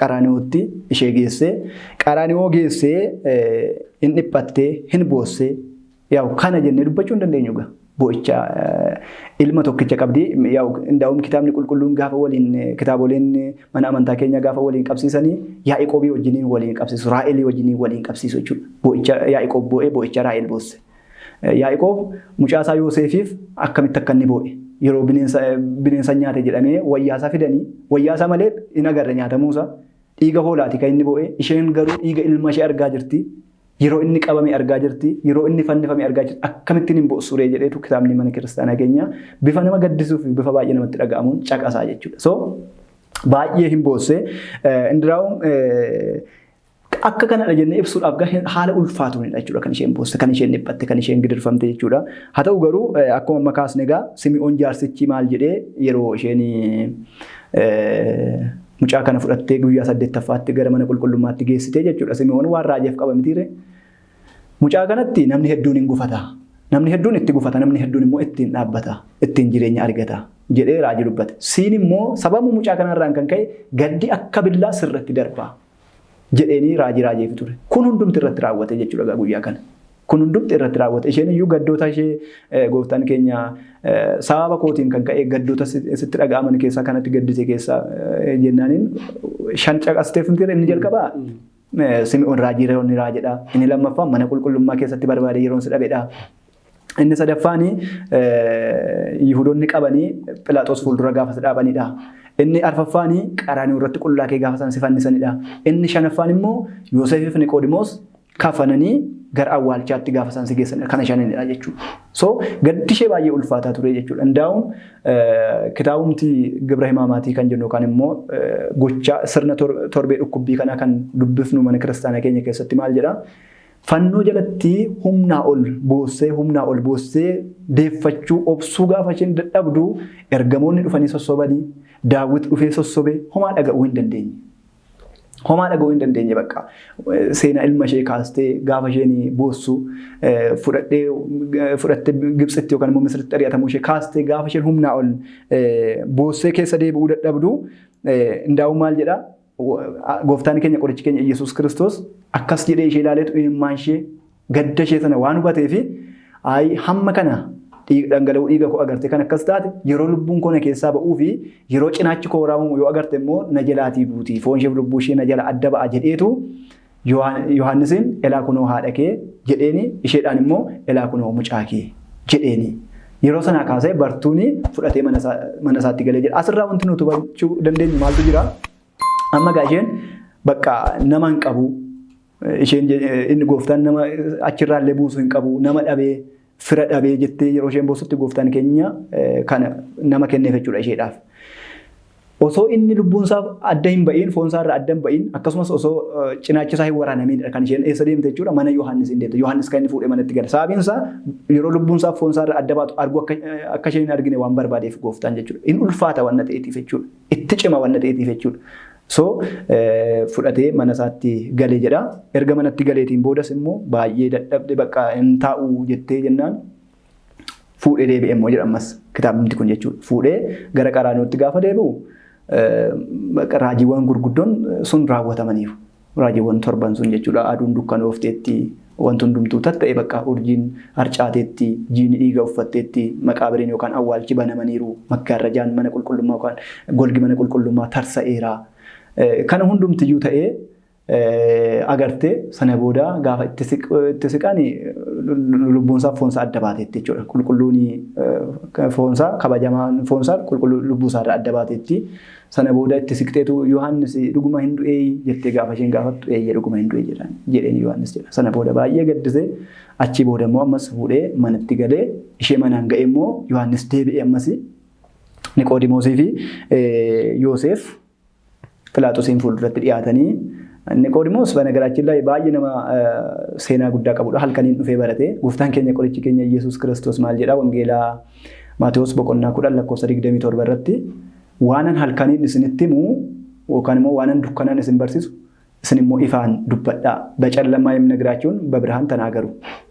Qaraaniyootti ishee geessee Qaraaniyoo geessee hin dhiphattee hin boossee yaa'u kana jennee dubbachuu hin dandeenyu egaa. Boo'icha ilma tokkicha qabdi. Yaa'u indaa'um kitaabni qulqulluun gaafa waliin kitaaboleen mana amantaa keenya gaafa waliin qabsiisanii Yaaqoobii wajjiniin waliin qabsiisu, Raa'elii wajjiniin waliin qabsiisu jechuudha. Boo'icha Yaaqoob boo'ee boo'icha Raa'el boosse. Yaaqoob mucaa isaa Yoosefiif akkamitti akka inni boo'e yeroo bineensa nyaate jedhamee wayyaasaa fidanii wayyaasaa malee hin agarre nyaatamuusaa dhiiga hoolaati kan inni boo'e isheen garuu dhiiga ilma ishee argaa jirti. Yeroo inni qabame argaa jirti, yeroo inni fannifame argaa jirti, akkamittiin hin bo'suree jedheetu kitaabni mana kiristaanaa keenya bifa nama gaddisuu fi bifa baay'ee namatti dhaga'amuun caqasaa jechuudha. So baay'ee hin boosse. Indiraawum akka kanadha jennee ibsuudhaaf haala ulfaatuunidha jechuudha kan isheen boosse, kan isheen dhiphatte, kan isheen gidirfamte jechuudha. Haa ta'u garuu akkuma amma kaasne egaa Simi'oon jaarsichi maal jedhee yeroo isheen mucaa kana fudhattee guyyaa 8ffaatti gara mana qulqullummaatti geessitee jechuudha. Simi'oon waan raajeef qaba mitiire. Mucaa kanatti namni hedduun hin gufata. Namni hedduun itti gufata, namni hedduun immoo ittiin dhaabbata, ittiin jireenya argata jedhee raajii dubbate. Siin immoo sababa mucaa kanarraan kan ka'e gaddi akka billaa sirratti darba jedheenii raajii raajeef ture. Kun hundumti irratti raawwate jechuudha guyyaa kana. Kun hundumti irratti raawwate. Isheen iyyuu gaddoota ishee gooftaan keenya sababa kootiin kan ka'e gaddoota sitti dhaga'aman keessaa kanatti gaddite keessaa jennaaniin 5 caqasteef miti inni jalqabaa. Simi'oon raajii yeroon raajedha. Inni lammaffaan mana qulqullummaa keessatti barbaade yeroon si dhabedha. Inni sadaffaan Yihudoonni qabanii Philaaxoos fuuldura gaafa si dhaabanidha. Inni arfaffaan Qaraaniyo irratti qullaa kee gaafa isaan si fannisanidha. Inni shanaffaan immoo Yoosefiif Niqoodimoos Kafananii gara awwaalchaatti gaafa isaan si geessan kana shananidha jechuudha. So gaddi ishee baay'ee ulfaataa ture jechuudha. Ndaa'uun kitaabumti Gibra Himaamaatii kan jennu yookaan immoo gochaa sirna torbee dhukkubbii kanaa kan dubbifnu mana kiristaanaa keenya keessatti maal jedhaa? Fannoo jalatti humnaa ol boossee humnaa ol boossee deeffachuu obsuu gaafa isheen dadhabdu ergamoonni dhufanii sossobanii Daawit dhufee sossobee homaa dhaga'uu hin dandeenye. Homaa dhaga'uu hin dandeenye bakka seenaa ilma ishee kaastee gaafa isheen boossu fudhadhee fudhattee Gibxitti yookaan immoo Misiritti ari'atamuu ishee kaastee gaafa isheen humnaa ol boossee keessa deebi'uu dadhabdu ndaa'u maal jedhaa? Gooftaan keenya qorichi keenya Iyyasuus Kiristoos akkas jedhee ishee ilaaleetu imimmaan ishee gadda ishee sana waan hubatee fi ayi hamma kana dhangala'uu dhiiga koo agarte kan akkas taate yeroo lubbuun koo na keessaa ba'uu fi yeroo cinaachi koo waraamamu yoo agarte immoo na jalaatii buuti foon isheef lubbuu ishee na jala adda ba'a jedheetu Yohaannisiin elaa kunoo haadha kee jedheeni isheedhaan immoo elaa kunoo mucaa kee jedheeni. Yeroo sanaa kaasee bartuuni fudhatee mana isaatti galee jira. Asirraa wanti nuti hubachuu dandeenyu maaltu jira? Amma egaa isheen bakka nama hin qabu. Isheen inni gooftaan nama achirraa illee buusu hin qabu. Nama dhabee fira dhabee jettee yeroo isheen boossutti gooftaan keenya kana nama kenneef jechuudha isheedhaaf. Osoo inni lubbuun isaa adda hin ba'iin foon isaa irraa adda hin ba'iin akkasumas osoo cinaachi isaa hin waraanamiin kan isheen eessa deemte jechuudha mana Yohaannis hin deemte. Yohaannis kan inni fuudhee manatti gale. Sababiin isaa yeroo lubbuun isaa foon isaa irraa adda baatu arguu akka isheen hin argine waan barbaadeef gooftaan jechuudha. In ulfaata waan ta'eetiif jechuudha. Itti cima waan ta'eetiif jechuudha. So fudhatee mana isaatti galee jedha. Erga manatti galeetiin boodas immoo baay'ee dadhabde bakka hin taa'u jettee jennaan fuudhee deebi'e immoo jedha ammas kitaabni kun jechuudha. Fuudhee gara Qaraaniyotti gaafa deebi'u raajiiwwan gurguddoon sun raawwatamaniiru. Raajiiwwan torban sun jechuudha. Aduun dukkanoofteetti wanti hundumtuu tatta'e bakka urjiin harcaateetti jiini dhiiga uffatteetti maqaabiriin yookaan awwaalchi banamaniiru. Maggaarrajaan mana qulqullummaa yookaan golgi mana qulqullummaa tarsa'eera. Kana hundumtiyyuu ta'ee agartee sana booda gaafa itti siqan lubbuunsaa foonsaa adda baateetti jechuudha. Qulqulluun foonsaa kabajamaan foonsaa qulqulluu lubbuusaa irraa adda baateetti. Sana booda itti siqxeetu Yohaannis dhuguma hin du'ee jettee gaafa isheen gaafattu eeyyee dhuguma hin du'e jedheen Yohaannis jedha. Sana booda baay'ee gaddisee achii booda immoo ammas fuudhee manatti galee ishee manaan ga'e immoo Yohaannis deebi'ee ammas Niqoodimoosii fi Yoosef Philaaxoosiin fuulduratti dhiyaatanii Niqoodimoos በነገራችን ላይ baay'ee nama seenaa guddaa qabudha. Halkaniin dhufee barate. Gooftaan keenya qorichi keenya Iyyasuus Kiristoos maal jedha? Wangeelaa Maatewos boqonnaa 10 lakkoofsa 27 irratti waanan halkaniin isinitti himu yookaan immoo waanan dukkanaan isin barsiisu isin immoo ifaan dubbadhaa. በጨለማ የምነግራችሁን በብርሃን ተናገሩ.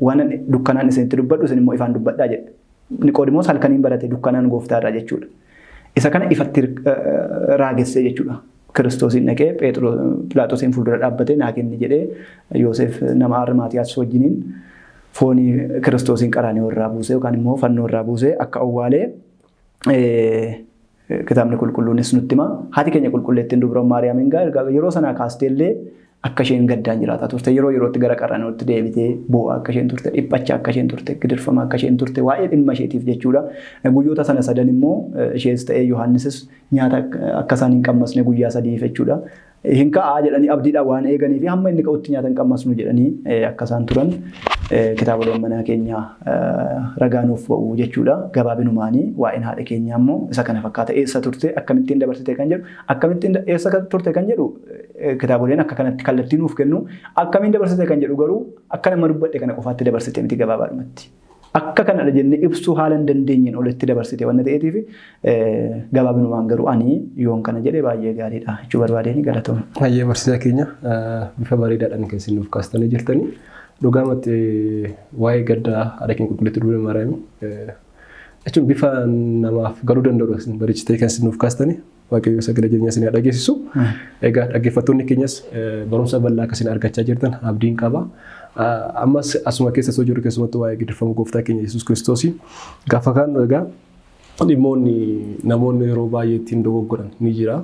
Waanan dukkanaan isinitti dubbadhu isin immoo ifaan dubbadhaa jedha. Niqoodimoos halkaniin barate dukkanaan gooftaarraa jechuudha. Isa kana ifatti raagessee jechuudha. Kiristoosiin dhaqee Philaaxoosiin fuuldura dhaabbatee naa kenni jedhee Yoosef nama Armaatiyaas wajjiniin foonii Kiristoosiin Qaraanioo irraa buusee yookaan immoo fannoo irraa buusee akka owwaalee kitaabni qulqulluunis nutti hima. Haati keenya qulqulleettiin Dubroo Maariyaamiin yeroo sanaa kaastee illee akka isheen gaddaan jiraataa turte yeroo yerootti gara Qaraaniootti deebitee boo'aa akka isheen turte dhiphachaa akka isheen turte gidirfamaa akka isheen turte waa'ee dhimma isheetiif jechuudha. Guyyoota sana sadan immoo ishees ta'ee Yohaannisis nyaata akka isaan hin qammasne guyyaa sadiif jechuudha. Hin ka'aa jedhanii abdiidhaan waan eeganii fi hamma inni ka'utti nyaata hin qammasnu jedhanii akka isaan turan kitaaboleen manaa keenya ragaa nuuf ba'u jechuudha. Gabaabinumaanii waa'een haadha keenyaa immoo isa kana fakkaata. Eessa turte akkamittiin dabarsite kan jedhu akkamittiin eessa turte kan jedhu kitaaboleen akka kanatti kallattii nuuf kennu akkamiin dabarsite kan jedhu garuu akka nama dubbadhe kana qofaatti dabarsite miti gabaabaadhumatti. Akka kanadha jennee ibsuu haala hin dandeenyeen olitti dabarsite waan ta'eetiif gabaabinumaan garuu ani yoon kana jedhe baay'ee gaariidha jechuu barbaadeen galatooma. Baay'ee barsiisaa keenya bifa bareedaadhaan kan isin nuuf kaastanii jirtanii. Dhugaamatti waa'ee gaddaa haadha keenya qulqulleettii Dubroo Maariyaamii jechuun bifa namaaf galuu danda'udha isin bareechitee kan isin nuuf kaastanii. Waaqayyo sagalee jireenyaa isin haa dhageessisu. Egaa dhaggeeffattoonni keenyas barumsa bal'aa akka isin argachaa jirtan abdiin qaba. Ammas asuma keessa osoo jiru keessumattuu waa'ee gidirfamuu gooftaa keenya Yesuus Kiristoosii gaafa kaan egaa dhimmoonni namoonni yeroo baay'ee ittiin dogoggoran ni jira.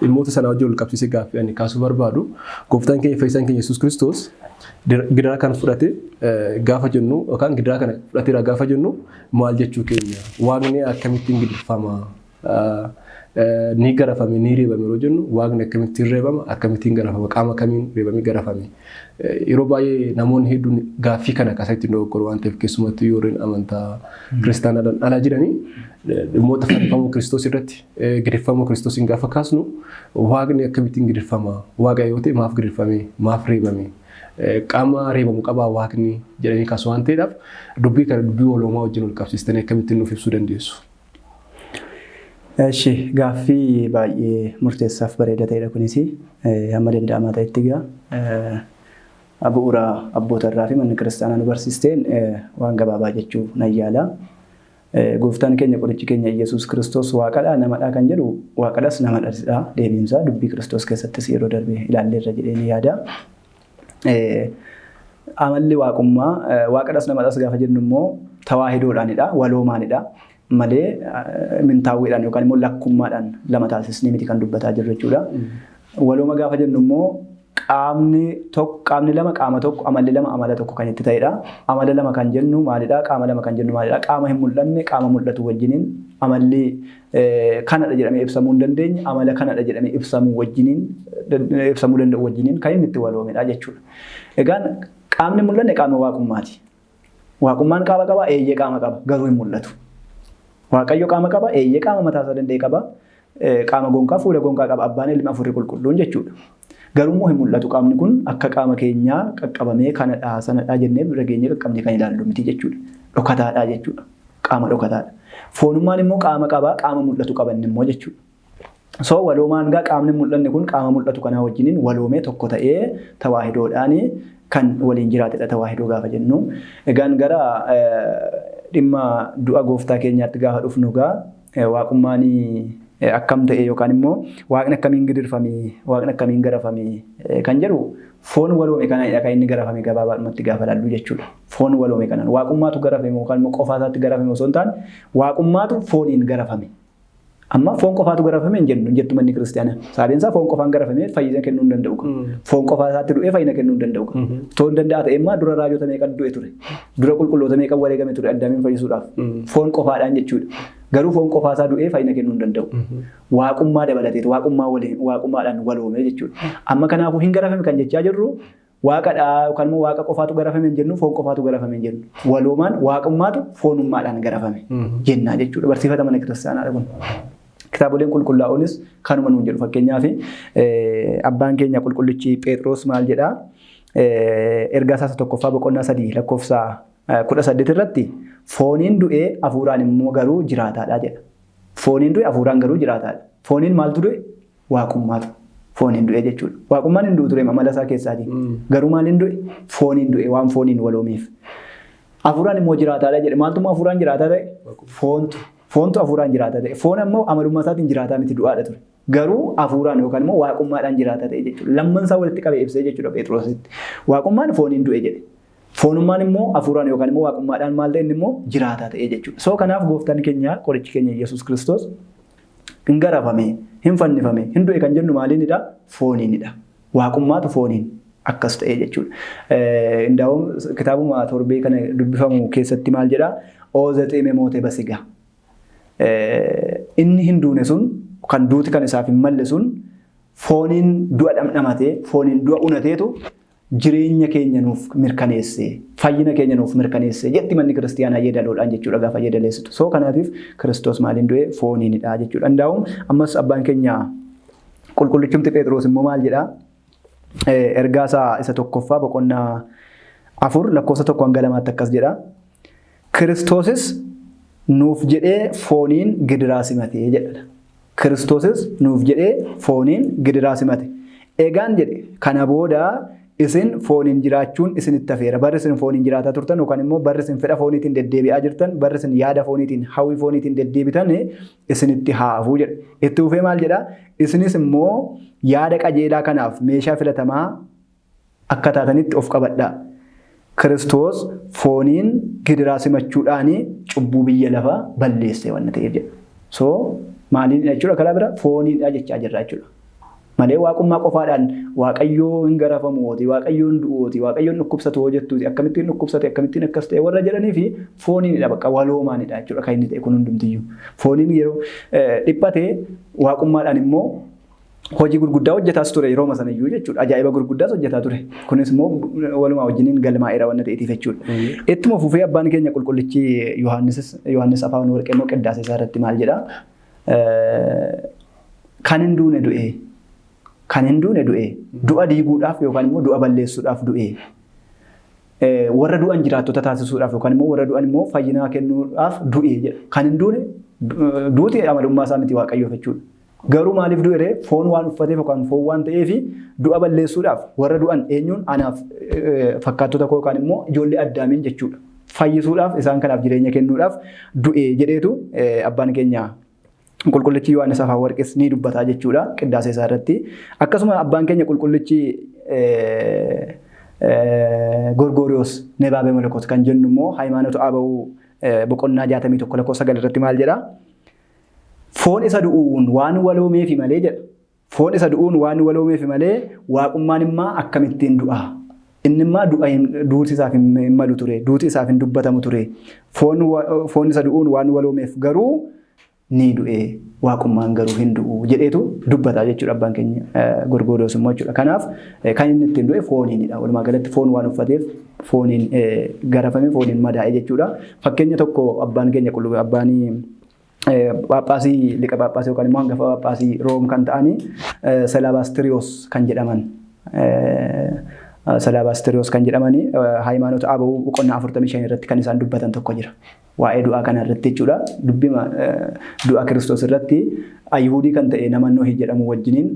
Dhimmoota sana wajjin wal qabsiisee gaaffii ani kaasuu barbaadu gooftaan keenya fayyisaan keenya Yesuus Kiristoos gidiraa kan fudhate gaafa jennu yookaan gidiraa kana fudhateera gaafa jennu maal jechuu keenya waaqni akkamittiin gidirfama Ni garafame, ni reebame yeroo jennu, waaqni akkamittiin reebama, akkamittiin garafama, qaama kamiin reebamee garafame? Yeroo baay'ee namoonni hedduun gaaffii kana akkaataa ittiin dogoggoru waan ta'eef, keessumattuu warreen amantaa kiristaanaadhaan alaa jiranii, dhimmoota fannifamuu Kiristoos irratti, gidirfamuu Kiristoosiin gaafa kaasnu, waaqni akkamittiin gidirfama, waaqa yoo ta'e maaf gidirfame, maaf reebame, qaama reebamu qabaa waaqni jedhanii kaasu waan ta'eedhaaf, dubbii kana dubbii waloomaa wajjin wal qabsiistanii akkamittiin nuuf ibsuu dandeessu? Eshi, gaaffii baay'ee murteessaaf bareeda ta'edha kunis. Hamma danda'amaa ta'etti egaa bu'uura abboota irraa fi manni kiristaanaa nu barsiisteen waan gabaabaa jechuu nan yaala. Gooftaan keenya, qorichi keenya Yesuus Kiristoos waaqadha namadha kan jedhu, waaqadhas namadhasidha deebiinsaa. Dubbii Kiristoos keessattis yeroo darbe ilaalleerra jedhee ni yaada. Amalli waaqummaa, waaqadhas namadhas gaafa jennu immoo tawaahidoodhaanidha, waloomaanidha malee mintaawwiidhaan yookaan immoo lakkummaadhaan lama taasisnee miti kan dubbataa jirru jechuudha. Walooma gaafa jennu immoo qaamni tokko, qaamni lama qaama tokko, amalli lama amala tokko kan itti ta'edha. Amala lama kan jennu maalidha? Qaama lama kan jennu maalidha? Qaama hin mul'anne qaama mul'atu wajjiniin, amalli kanadha jedhamee ibsamuu hin dandeenye amala kanadha jedhamee ibsamuu wajjiniin, ibsamuu danda'u wajjiniin kan inni itti waloomedha jechuudha. Egaan qaamni mul'anne qaama waaqummaati. Waaqummaan qaama qaba? Eeyyee, qaama qaba, garuu hin mul'atu. Waaqayyo qaama qaba? Eeyyee, qaama mataa isaa danda'e qaba. Qaama gonkaa, fuula gonkaa qaba, abbaan, ilmi, afurri qulqulluun jechuudha. Garuu immoo hin mul'atu. Qaamni kun akka qaama keenyaa qaqqabamee kanadha sanadha jennee bira geenyee qaqqabnee kan ilaallu miti jechuudha. Dhokataadha jechuudha. Qaama dhokataadha. Foonummaan immoo qaama qaba, qaama mul'atu qaba inni immoo jechuudha. So waloomaan gaa qaamni mul'anne kun qaama mul'atu kanaa wajjiniin waloomee tokko ta'ee tawaahidoodhaan kan waliin jiraatedha tawaahidoo gaafa jennu. Egaan gara dhimma du'a gooftaa keenyaatti gaafa dhufnu gaa, waaqummaan akkam ta'e yookaan immoo waaqni akkamiin gidirfame, waaqni akkamiin garafame kan jedhu, foon waloome kanadha kan inni garafame gabaabaadhumatti gaafa laallu jechuudha. Foon waloome kanaan waaqummaatu garafame yookaan immoo qofaa isaatti garafame osoo hin taane, waaqummaatu fooniin garafame. Amma foon qofaatu garafame hin jennu, jettu manni kiristaanaa. Sababiin isaa foon qofaan garafame fayyina kennuu hin danda'u. Foon qofaa isaatti du'ee fayyina kennuu hin danda'u. Otoo hin danda'a ta'e immoo dura raajota meeqa du'e ture? Dura qulqulloota meeqa wareegame ture addaamiin fayyisuudhaaf? Foon qofaadhaan jechuudha. Garuu foon qofaa isaa du'ee fayyina kennuu hin danda'u. Waaqummaa dabalateetu, waaqummaa waliin, waaqummaadhaan waloome jechuudha. Amma kanaafuu hin garafame kan jechaa jirru waaqadha yookaan immoo waaqa qofaatu garafame hin jennu, foon qofaatu garafame hin jennu. Waloomaan waaqummaatu foonummaadhaan garafame jennaa jechuudha. Barsiifata mana kiristaanaadha kun. Kitaaboleen qulqullaa'oonis kanuma nuun jedhu. Fakkeenyaaf abbaan keenya qulqullichi Phexros maal jedhaa? Ergaa isaa tokkoffaa boqonnaa 3 lakkoofsa 18 irratti, fooniin du'ee hafuuraan immoo garuu jiraataadha jedha. Fooniin du'e, hafuuraan garuu jiraataadha. Fooniin maaltu du'e? Waaqummaatu fooniin du'e jechuudha. Waaqummaan hin du'u ture amala isaa keessaatii. Garuu maaliin du'e? Fooniin du'e, waan fooniin waloomeef. Hafuuraan immoo jiraataadha jedhe. Maaltu immoo hafuuraan jiraataa ta'e? Foontu. Foontu hafuuraan jiraataa ta'e. Foon ammoo amalummaa isaatiin jiraataa miti, du'aadha ture. Garuu hafuuraan yookaan immoo waaqummaadhaan jiraataa ta'e jechuudha. Lamman isaa walitti qabee ibsee jechuudha Phexrositti. Waaqummaan fooniin du'e jedhe. Foonummaan immoo hafuuraan yookaan immoo waaqummaadhaan maal ta'e? Inni immoo jiraataa ta'e jechuudha. So kanaaf gooftaan keenya, qorichi keenya Yesuus Kiristoos hin garafame, hin fannifame, hin du'e kan jennu maaliinidha? Fooniinidha. Waaqummaatu fooniin akkas ta'e jechuudha. Indaa'uun kitaabuma torbee kana dubbifamu keessatti maal jedhaa? "ኦ ዘ ሞተ በሥጋ." Inni hin duune sun, kan duuti kan isaaf hin malle sun, fooniin du'a dhamdhamatee, fooniin du'a unateetu jireenya keenya nuuf mirkaneesse, fayyina keenya nuuf mirkaneesse jetti manni kiristiyaanaa yeedaloodhaan jechuudha gaafa yeedaleessitu. So kanaatiif Kiristoos maaliin du'e? Fooniinidha jechuudha. Indaa'uun ammas abbaan keenya qulqullichumti Phexros immoo maal jedhaa? Ergaa isaa isa tokkoffaa boqonnaa 4 lakkoofsa 1 hanga 2tti akkas jedha. "Kiristoosis nuuf jedhee fooniin gidiraa simatee" jedha. "Kiristoosis nuuf jedhee fooniin gidiraa simate. Egaan" jedhe, "kana booda isin fooniin jiraachuun isinitti hafeera." Barri isin fooniin jiraataa turtan yookaan immoo barri isin fedha fooniitiin deddeebi'aa jirtan, barri isin yaada fooniitiin, hawwii fooniitiin deddeebitan isinitti haa hafuu jedhe. Itti fufee maal jedhaa? "Isinis immoo yaada qajeelaa kanaaf meeshaa filatamaa akka taatanitti of qabadhaa. Kiristoos fooniin gidiraa simachuudhaan cubbuu biyya lafaa balleesse waan ta'eef" jedha. So maaliin jechuudha? Karaa bira fooniidha jechaa jirra jechuudha. Malee waaqummaa qofaadhaan Waaqayyoo hin garafamuuti, Waaqayyoo hin du'uuti, Waaqayyoon dhukkubsatu hoo jettuuti, akkamittiin dhukkubsate, akkamittiin akkas ta'e warra jedhanii fi fooniinidha bakka waloomaanidha jechuudha kan inni ta'e kun hundumtiyyuu. Fooniin yeroo dhiphate waaqummaadhaan immoo hojii gurguddaa hojjetaas ture yeroo sanayyuu jechuudha. Ajaa'iba gurguddaas hojjetaa ture. Kunis immoo walumaa wajjiniin galmaa'eera waan ta'eetiif jechuudha. Ittuma fufee abbaan keenya qulqullichi Yohaannis Afaan Warqee immoo qiddaasee isaa irratti maal jedhaa? Kan hin duune du'ee. Kan hin duune du'ee. Du'a diiguudhaaf yookaan immoo du'a balleessuudhaaf du'ee. Warra du'an jiraattota taasisuudhaaf yookaan immoo warra du'an immoo fayyinaa kennuudhaaf du'ee jedha. Kan hin duune duuti amalummaa isaa miti Waaqayyoof jechuudha. Garuu maaliif du'e ree? Foon waan uffateef yookaan foon waan ta'eef du'a balleessuudhaaf warra du'an eenyuun anaaf fakkaattota koo yookaan immoo ijoollee addaamiin jechuudha. Fayyisuudhaaf isaan kanaaf jireenya kennuudhaaf du'e jedheetu abbaan keenya qulqullichi Yohaannis Afaan Warqis ni dubbataa jechuudha qiddaasee isaa irratti. Akkasuma abbaan keenya qulqullichi Gorgoriyoos Nebaabee Malakot kan jennu immoo Hayimaanota Abawuu boqonnaa 61 lakkoofsa 9 irratti maal jedhaa? Foon isa du'uun waan waloomeefi malee jedha. Foon isa du'uun waan waloomeefi malee waaqummaan immaa akkamittiin du'a? Inni immaa du'a duuti isaaf hin malu ture, duuti isaaf hin dubbatamu ture. Foon isa du'uun waan waloomeef garuu ni du'e, waaqummaan garuu hin du'u jedheetu dubbata jechuudha abbaan keenya Gorgooriyoos immoo jechuudha. Kanaaf kan inni ittiin du'e fooniinidha. Walumaa galatti foon waan uffateef fooniin garafame, fooniin madaa'e jechuudha. Fakkeenya tokko abbaan keenya qulqulluu abbaan Phaaphaasii liqa Phaaphaasii yookaan immoo hangafa Phaaphaasii Room kan ta'anii Selabaastiriyoos kan jedhaman Selabaastiriyoos kan jedhamanii Hayimaanota Abawuu boqonnaa 45 irratti kan isaan dubbatan tokko jira. Waa'ee du'aa kana irratti jechuudha. Dubbima du'a Kiristoos irratti Ayihudii kan ta'e nama Nohi jedhamu wajjiniin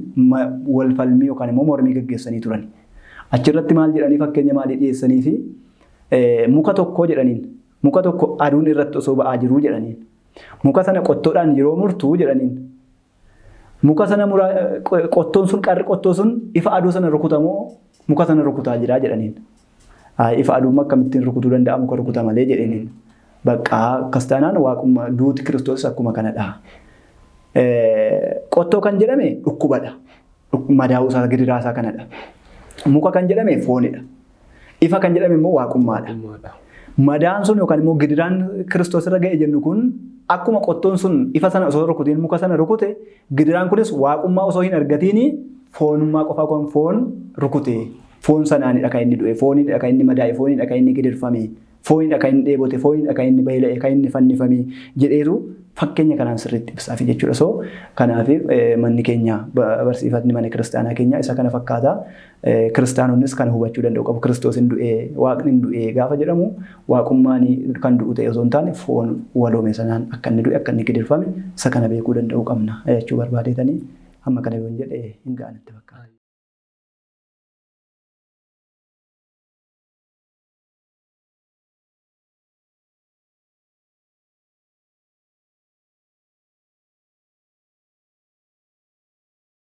wal falmii yookaan immoo mormii gaggeessanii turan. Achirratti maal jedhanii fakkeenya maalii dhiyeessanii fi muka tokko jedhaniin. Muka tokko aduun irratti osoo ba'aa jiruu jedhaniin. Muka sana qottoodhaan yeroo murtu jedhaniin. Muka sana qottoon sun qarri qottoo sun ifa aduu sana rukutamoo muka sana rukutaa jira jedhaniin. Ifa aduu akkamittiin rukutuu danda'a muka rukuta malee jedhaniin. Bakka akkas taanaan waaqummaa duuti Kiristoos akkuma kanadha. Qottoo kan jedhame dhukkubadha. Madaa'uu isaa gidiraa isaa kanadha. Muka kan jedhame foonidha. Ifa kan jedhame immoo waaqummaadha. Madaan sun yookaan immoo gidiraan Kiristoos irra ga'e jennu kun akkuma qottoon sun ifa sana osoo rukutiin muka sana rukute gidiraan kunis waaqummaa osoo hin argatiin foonummaa qofa kun foon rukute. Foon sanaanidha kan inni du'e, fooniidha kan inni madaa'e, fooniidha kan inni gidirfame, fooniidha kan inni dheebote, fooniidha kan inni beela'e, kan inni fannifame jedheetu fakkeenya kanaan sirriitti ibsaafi jechuudha. So kanaaf manni keenya barsiifatni mana kiristaanaa keenya isa kana fakkaata. Kiristaanonnis kana hubachuu danda'u qabu. Kiristoos hin du'e, waaqni hin du'e gaafa jedhamu waaqummaan kan du'u ta'e osoo hin taane foon waloome sanaan akka inni du'e, akka inni gidirfame isa kana beekuu danda'uu qabna jechuu barbaadeetanii amma kana yoon jedhe hin ga'anitti fakkaata.